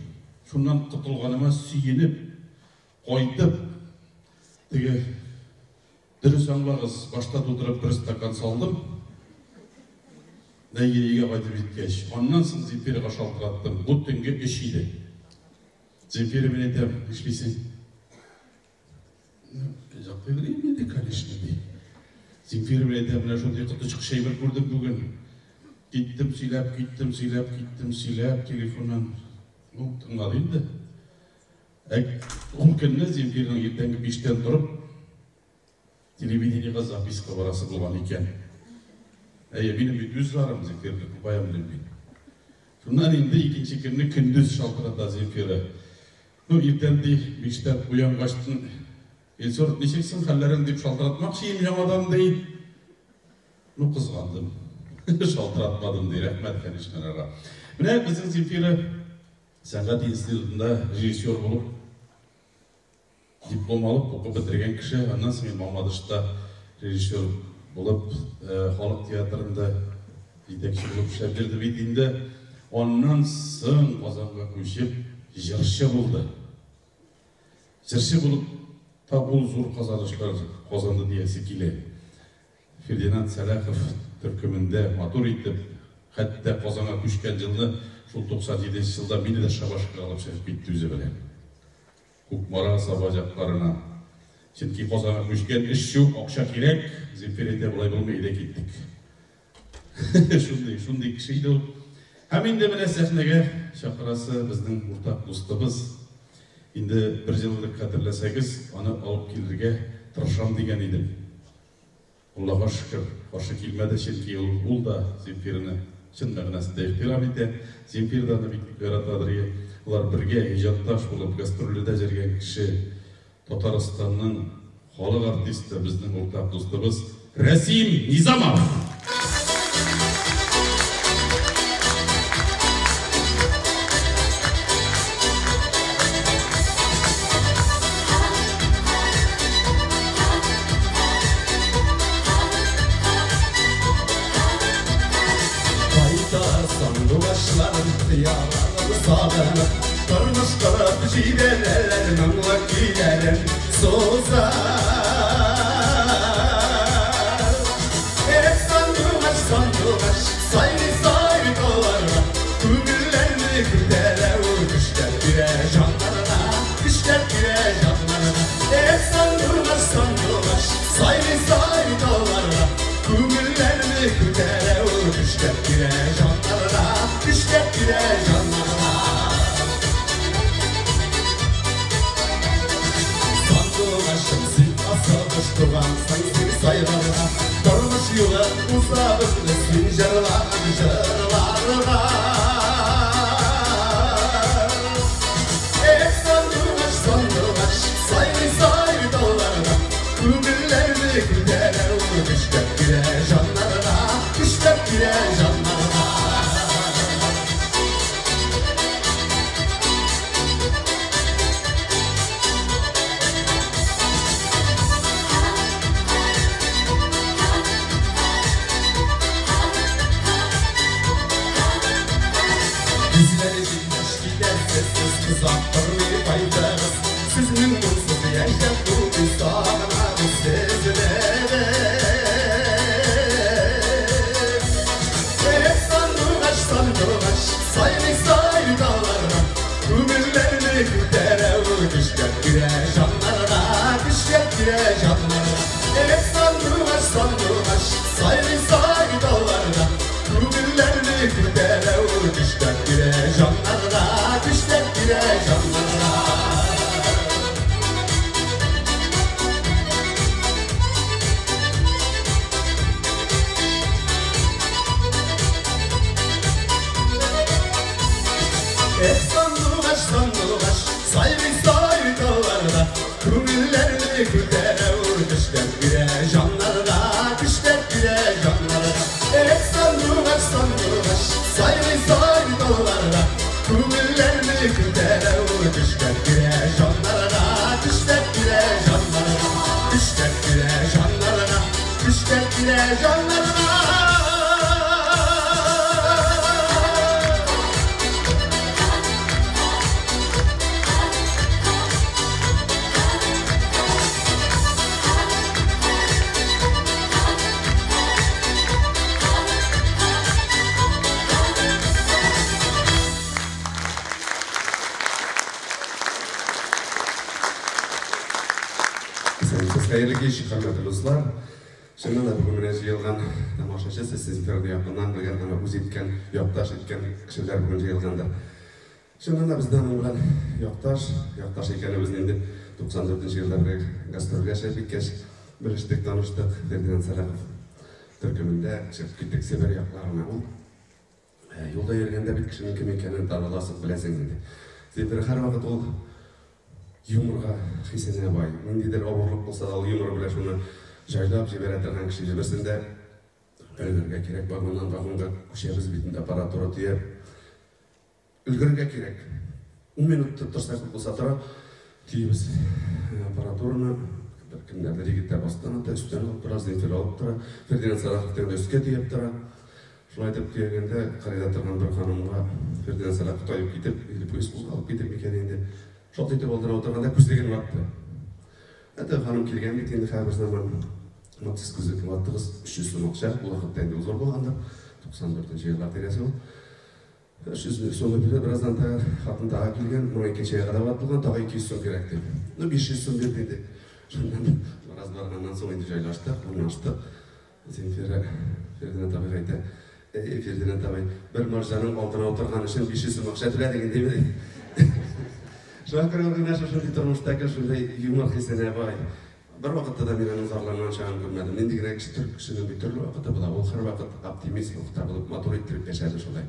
шуннан котылганыма сөенеп, кайтып, теге дөрес аңлагыз, башта тутырып бер стакан салдым. Әйе, өйгә кайтып җиткәч, аннан соң Земфирага шалтыраттым. Бу төнге 3 иде. Земфира, мин әйтәм, нишлисең? Ну, йоклыйм инде, конечно, ди. Земфира, мин әйтәм, менә шундый коточкыч әйбер күрдем бүген. Киттем сөйләп, киттем сөйләп, киттем сөйләп, телефоннан. Ну, тыңлады инде. Ә ул көнне Земфираның иртәнге 5-тән торып, телевидениега записка барасы булган икән. Әйе, минем бит үз зарым Земфирнеке, кая белим мин. Шуннан инде икенче көнне көндез шалтырата Земфира. Ну, иртән ди, 5-тән уянгачтын, Илсур, ничек соң хәлләрең дип шалтыратмакчы идем яңадан, ди. Ну, кызгандым. Шалтыратмадым, ди. Рәхмәт, конечно, аларга. Менә безнең Земфира сәнгать институтында режиссер булып, диплом алып, укып бетергән кеше. Аннан соң инде Мамадышта режиссер булып, халык театрында җитәкче булып эшләп йөрде бит инде. Аннан соң Казанга күчеп, җырчы булды. Җырчы булып та ул зур казанышлар казанды диясе килә. Фердинанд Сәлахов төркемендә матур итеп, хәтта Казанга күчкән елны, шул 97 нче елда мине дә шабашкага алып чыгып китте үзе белән. Кукмара, Саба якларына. Чөнки Казанга күчкән, эш юк, акча кирәк. Земфира әйтә, болай булмый, әйдә киттек. Шундый, шундый кеше иде ул. Һәм инде менә сәхнәгә чакырасы безнең уртак дустыбыз. Инде бер ел элек хәтерләсәгез, аны алып килергә тырышам дигән идем. Аллага шөкер, каршы килмәде, чөнки ул, ул да Земфираны чын мәгънәсендә ихтирам итә. Земфира да аны бик яратадыр ие. Алар бергә иҗатташ булып гастрольдә йөргән кеше. Татарстанның халык артисты, безнең уртак дустыбыз Рәсим Низамов! Кайта сандугачларым, хыялларым сагынып, Тормыш корып җибәрәләр моңлы көйләрен суза. Эх, сандугач, сандугач, сайрый сайрый талларга, Күңелләрне күтәрә ул, көчләр бирә җаннарга, Көчләр бирә җаннарга. Эх, сандугач, сандугач, сайрый сайрый талларга, Күңелләрне күтәрә ул, көчләр бирә җаннарга, Көчләр бирә җаннарга. Сандугачым, син асылгыш тугансың, син сайрарга, Тормыш юлы уза безне син җырлаган җырларга. Эх, сандугач, сандугач, сайрый сайрый талларда, Күңелләрне күтәрә ул, көчләп бирә җаннарга, Көчләп бирә җаннарга. bire canlarına. Хәерле кич, хөрмәтле дуслар. Чыннан да бүген менә җыелган тамашачы сез Земфираны якыннан белгән һәм үз иткән, якташ иткән кешеләр бүген җыелгандыр. Чыннан да бездә аның белән якташ, якташ икәнебезне инде 94 елда бер гастрольгә чыгып киткәч белештек, таныштык. Фердинанд Сәлахов төркемендә чыгып киттек Себер якларына. Ул юлда йөргәндә бит кешенең кем икәнен таныласың, беләсең инде. Земфира һәрвакыт ул юморга хисенә бай. Ниндидер авырлык булса да, ул юмор белән шуны җайлап җибәрә торган кеше. Берсендә өлгерергә кирәк, вагоннан вагонга күчәбез бит инде, аппаратура төяп. Өлгерергә кирәк. 10 минут торса күп булса тора, төйибез аппаратураны. Бер кемнәрдер егетләр астан ата, өстән алып тора, Земфира алып тора. Фердинанд Сәлахов тегендә өскә төяп тора. Шулай итеп төягәндә кырыйда торган бер ханымга Фердинанд Сәлахов таеп китеп, или поезд кузгалып китеп микән инде. Шалт итеп алдына утырганда күзлеген ватты. Әтә ханым килгән бит инде һәрбер заман. Сез күзлекне ваттыгыз, 300 сум акча, ул вакытта инде ул зур булгандыр. 94 еллар тирәсе ул. 300 сумны бирде, бераздан та хатын тагы килгән, моның икенче ягы да ватылган, тагы 200 сум кирәк дип. Ну 500 сум бирде инде. Шуннан бераз барганнан соң инде җайлаштык, урнаштык. Земфира Фердинанд абыйга әйтә: "Эй, Фердинанд абый, бер марҗаның алдына утырган өчен 500 сум акча түләдең инде." Шуңа күрә ул менә шушындый тормышта гел шундый юмор хисенә бай. Бер вакытта да мин аның зарланган чагын күрмәдем. Нинди генә кеше, төрле кешенең бит төрле вакыты була. Ул һәрвакыт оптимист рухта булып, матур иттереп яшәде шулай.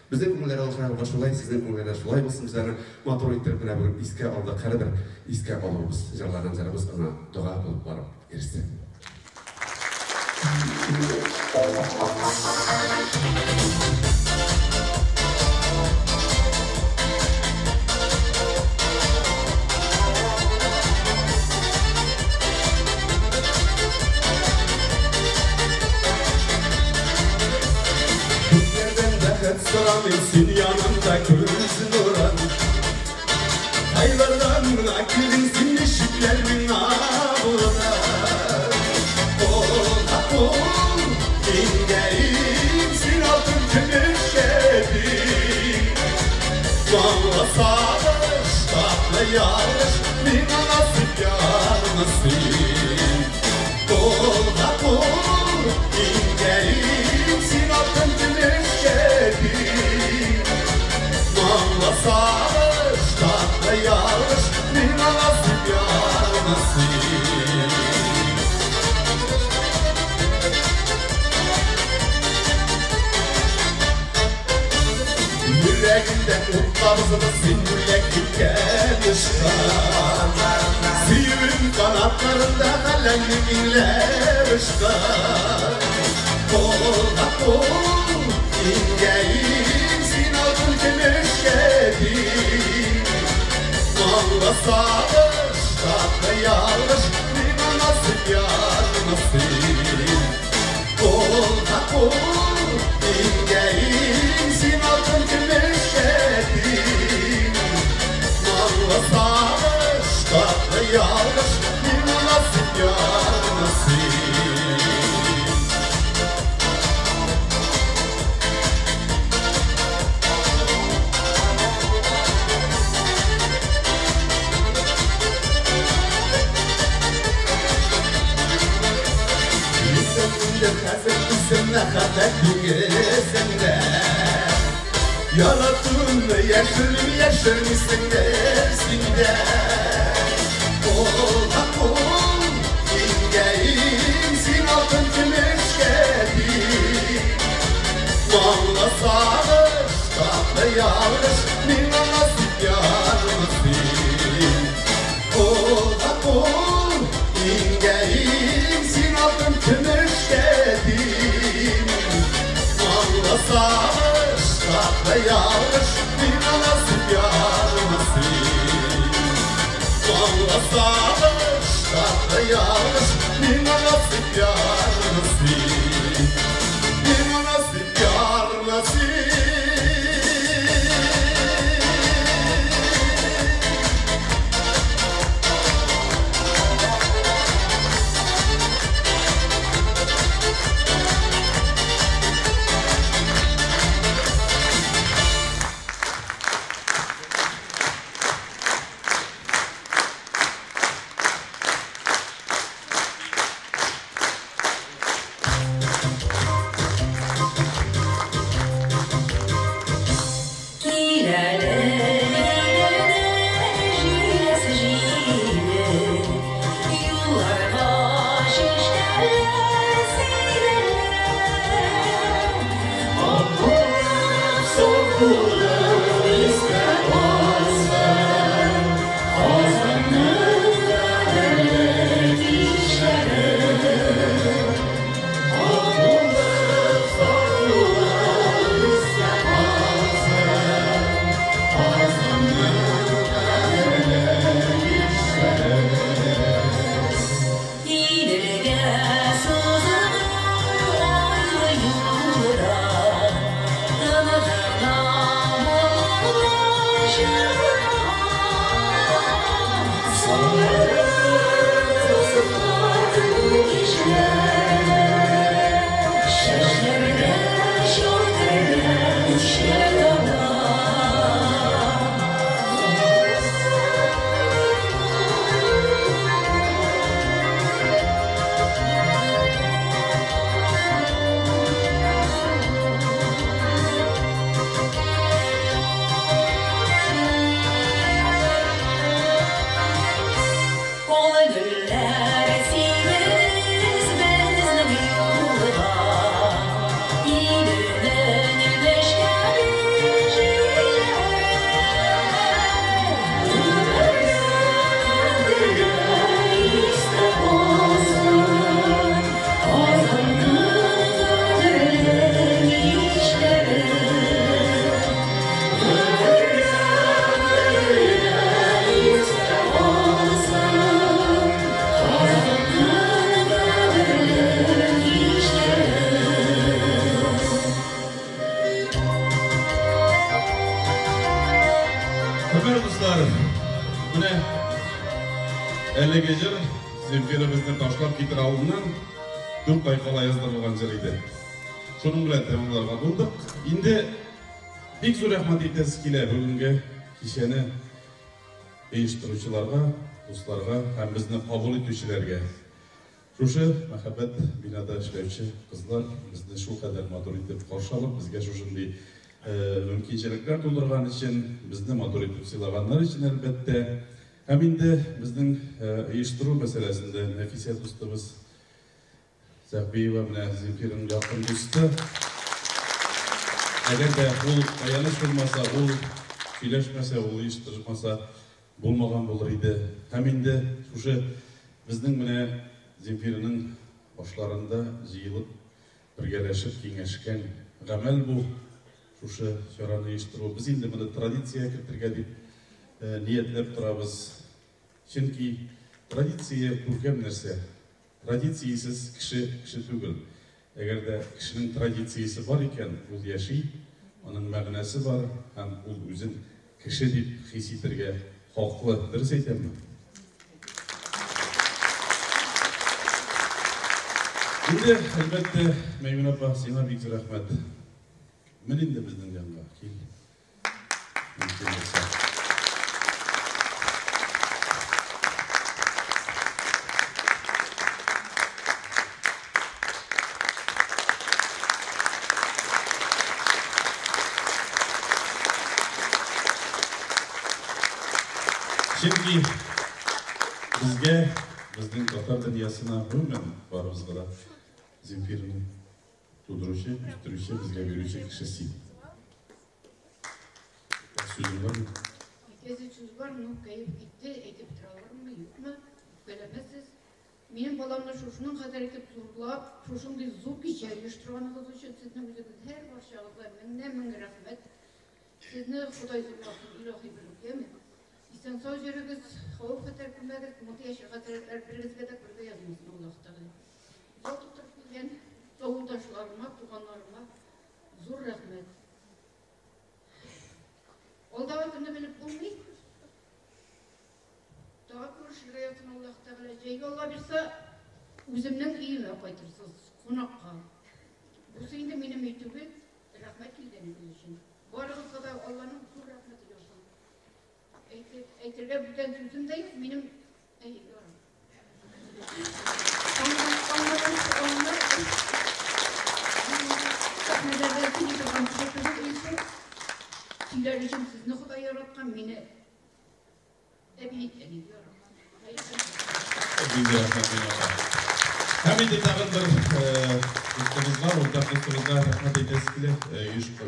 Безнең күңелләр ул һәрвакыт шулай, сезнең күңелләр шулай булсын. Без аны матур иттереп менә бүген искә алдык. Һәрбер искә алуыбыз, җырлаган җырыбыз аңа дога булып барып ирешсен. Күklerden бәхет сорамыйм, син янымда күз нурын. Айлардан мына килдең син, ничекләр миңа булыр. Кулга кул иңгәем, син алтын көмеш кебек. Моңлы сагыш, татлы ярыш, миңа насыйп яр насыйп. Кулга кул иңгәем, син алтын көмеш кебек. Моңлы сагыш, татлы ярыш, миңа насыйп яр насыйп. Yüreğimde ut kabızını sen бүләк иткән очкан. Сөюем канатларында галәмне иңләп очкан. Кулга кул иңгәем, син алтын көмеш кебек. Моңлы сагыш, татлы ялгыш, миңа насыйп яр насыйп. Кулга кул иңгәем, син алтын көмеш кебек. Моңлы сагыш, татлы ялгыш, миңа насыйп яр насыйп. Хәзер үзем мәхәббәт диңгезендә. Яратуымны яшермим, яшермисеңдер син дә. Кулга кул иңгәем, син алтын көмеш кебек. Моңлы сагыш, татлы ялгыш, миңа насыйп яр насыйп. Кулга кул иңгәем, син алтын көмеш кебек. Моңлы сагыш, татлы ялгыш, миңа насыйп яр насыйп. Моңлы сагыш, татлы ялгыш, миңа насыйп яр насыйп. Әлеге җыр Земфира безне ташлап китер алдыннан 4 ай кала яздырылган җыр иде. Шуның белән тәмамларга булдык. Инде бик зур рәхмәт әйтәсе килә бүгенге кичәне оештыручыларга, дусларга һәм безне кабул итүчеләргә. Шушы мәхәббәт бинада эшләүче кызлар безне шулкадәр матур итеп каршы алып, безгә шушындый мөмкинчелекләр тудырган өчен, безне матур итеп сыйлаганнар өчен, әлбәттә. Һәм инде безнең оештыру мәсьәләсендә Нәфисә дустыбыз Сәхбиева, менә Земфираның якын дусты. Әгәр дә ул таяныч булмаса, ул сөйләшмәсә, ул оештырмаса, булмаган булыр иде. Һәм инде шушы безнең менә Земфираның башларында җыелып, бергәләшеп киңәшкән гамәл бу, шушы чараны оештыру. Без инде моны традициягә кертергә дип ниятләп торабыз. Чөнки традиция күркәм нәрсә. Традициясез кеше кеше түгел. Әгәр дә кешенең традициясе бар икән, ул яши, аның мәгънәсе бар һәм ул үзен кеше дип хис итергә хаклы. Дөрес әйтәмме? Инде, әлбәттә, Мәймүнә апа, сиңа бик зур рәхмәт. Мен инде безнең янга, кил. Мөмкин булса. Чөнки безгә, безнең татар дөньясына, гомумән, барыбызга да Земфираны тудыручы, үстерүче, безгә бирүче кеше син. Сүзең бармы? Әйтәсе сүз бар, ну, кәеф китте, әйтеп тора алырмынмы, юкмы, үпкәләмәссез. Минем баламны шушының кадәр итеп зурлап, шушындый зур кичә оештырганыгыз өчен сезнең үзегез һәрбарчагызга меңнән-мең рәхмәт. Сезне Ходай зурласын, илаһи бер яме. Исән-сау йөрегез, хәвеф-хәтәр күрмәгез, мондый әче хәсрәтләр берегезгә дә күрергә язмасын Аллаһ Тәгалә. Зал тутырып килгән авылдашларыма, туганнарыма зур рәхмәт. Алдагы көнне белеп булмый. Тагы күрешергә язсын Аллаһ Тәгалә. Җәйгә Алла бирсә, үземнең өемә кайтырсыз, кунакка. Бусы инде минем өй түгел. Рәхмәт килгәнегез өчен. Барыгызга да Алланың зур рәхмәте яусын. Әйтергә бүтән сүзем дә юк, минем әй, ярар. Сәхнәләрдә сөйли торган кеше түгел Илсур. Сөйләр өчен сезне Ходай яраткан, мине әби иткән инде, ярар. Бик рәхмәт, Мина апа. Һәм инде тагын бер дустыбызга, уртак дустыбызга рәхмәт әйтәсе килә.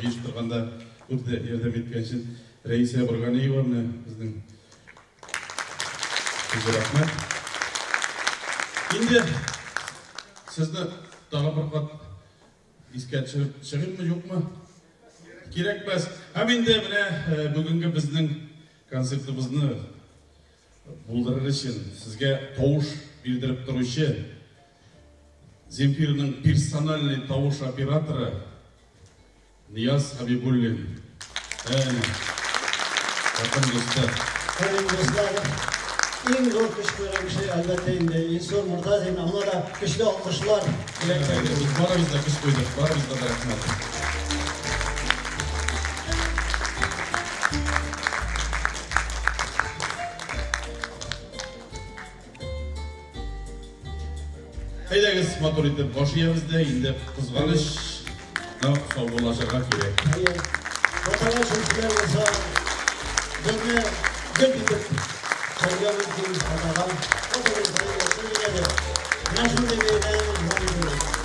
Оештырганда күп тә ярдәм иткән өчен Рәисә Борганиева менә безнең зур рәхмәт. Инде сезне тагын бер кат искә төшереп чыгыйммы, юкмы? Кирәкмәс. Һәм инде менә бүгенге безнең концертыбызны булдырыр өчен сезгә тавыш бирдереп торучы Земфирның персональный тавыш операторы Нияз Хәбибуллин. Әнә. Якын дусты. Әнә, дуслар, иң зур көч куйган кеше, әлбәттә инде, Илсур Мортазин. Аңа да көчле алкышлар теләп. Без барыбыз да көч куйдык, барыбызга да рәхмәт. Әйдәгез, матур итеп баш иябез дә, инде кызганыч, но саубуллашырга кирәк. Әйе. Татарга шүршеләр булса, безне гел итеп хәлгә мөмкин хатага. Менә шундый бәйрәм.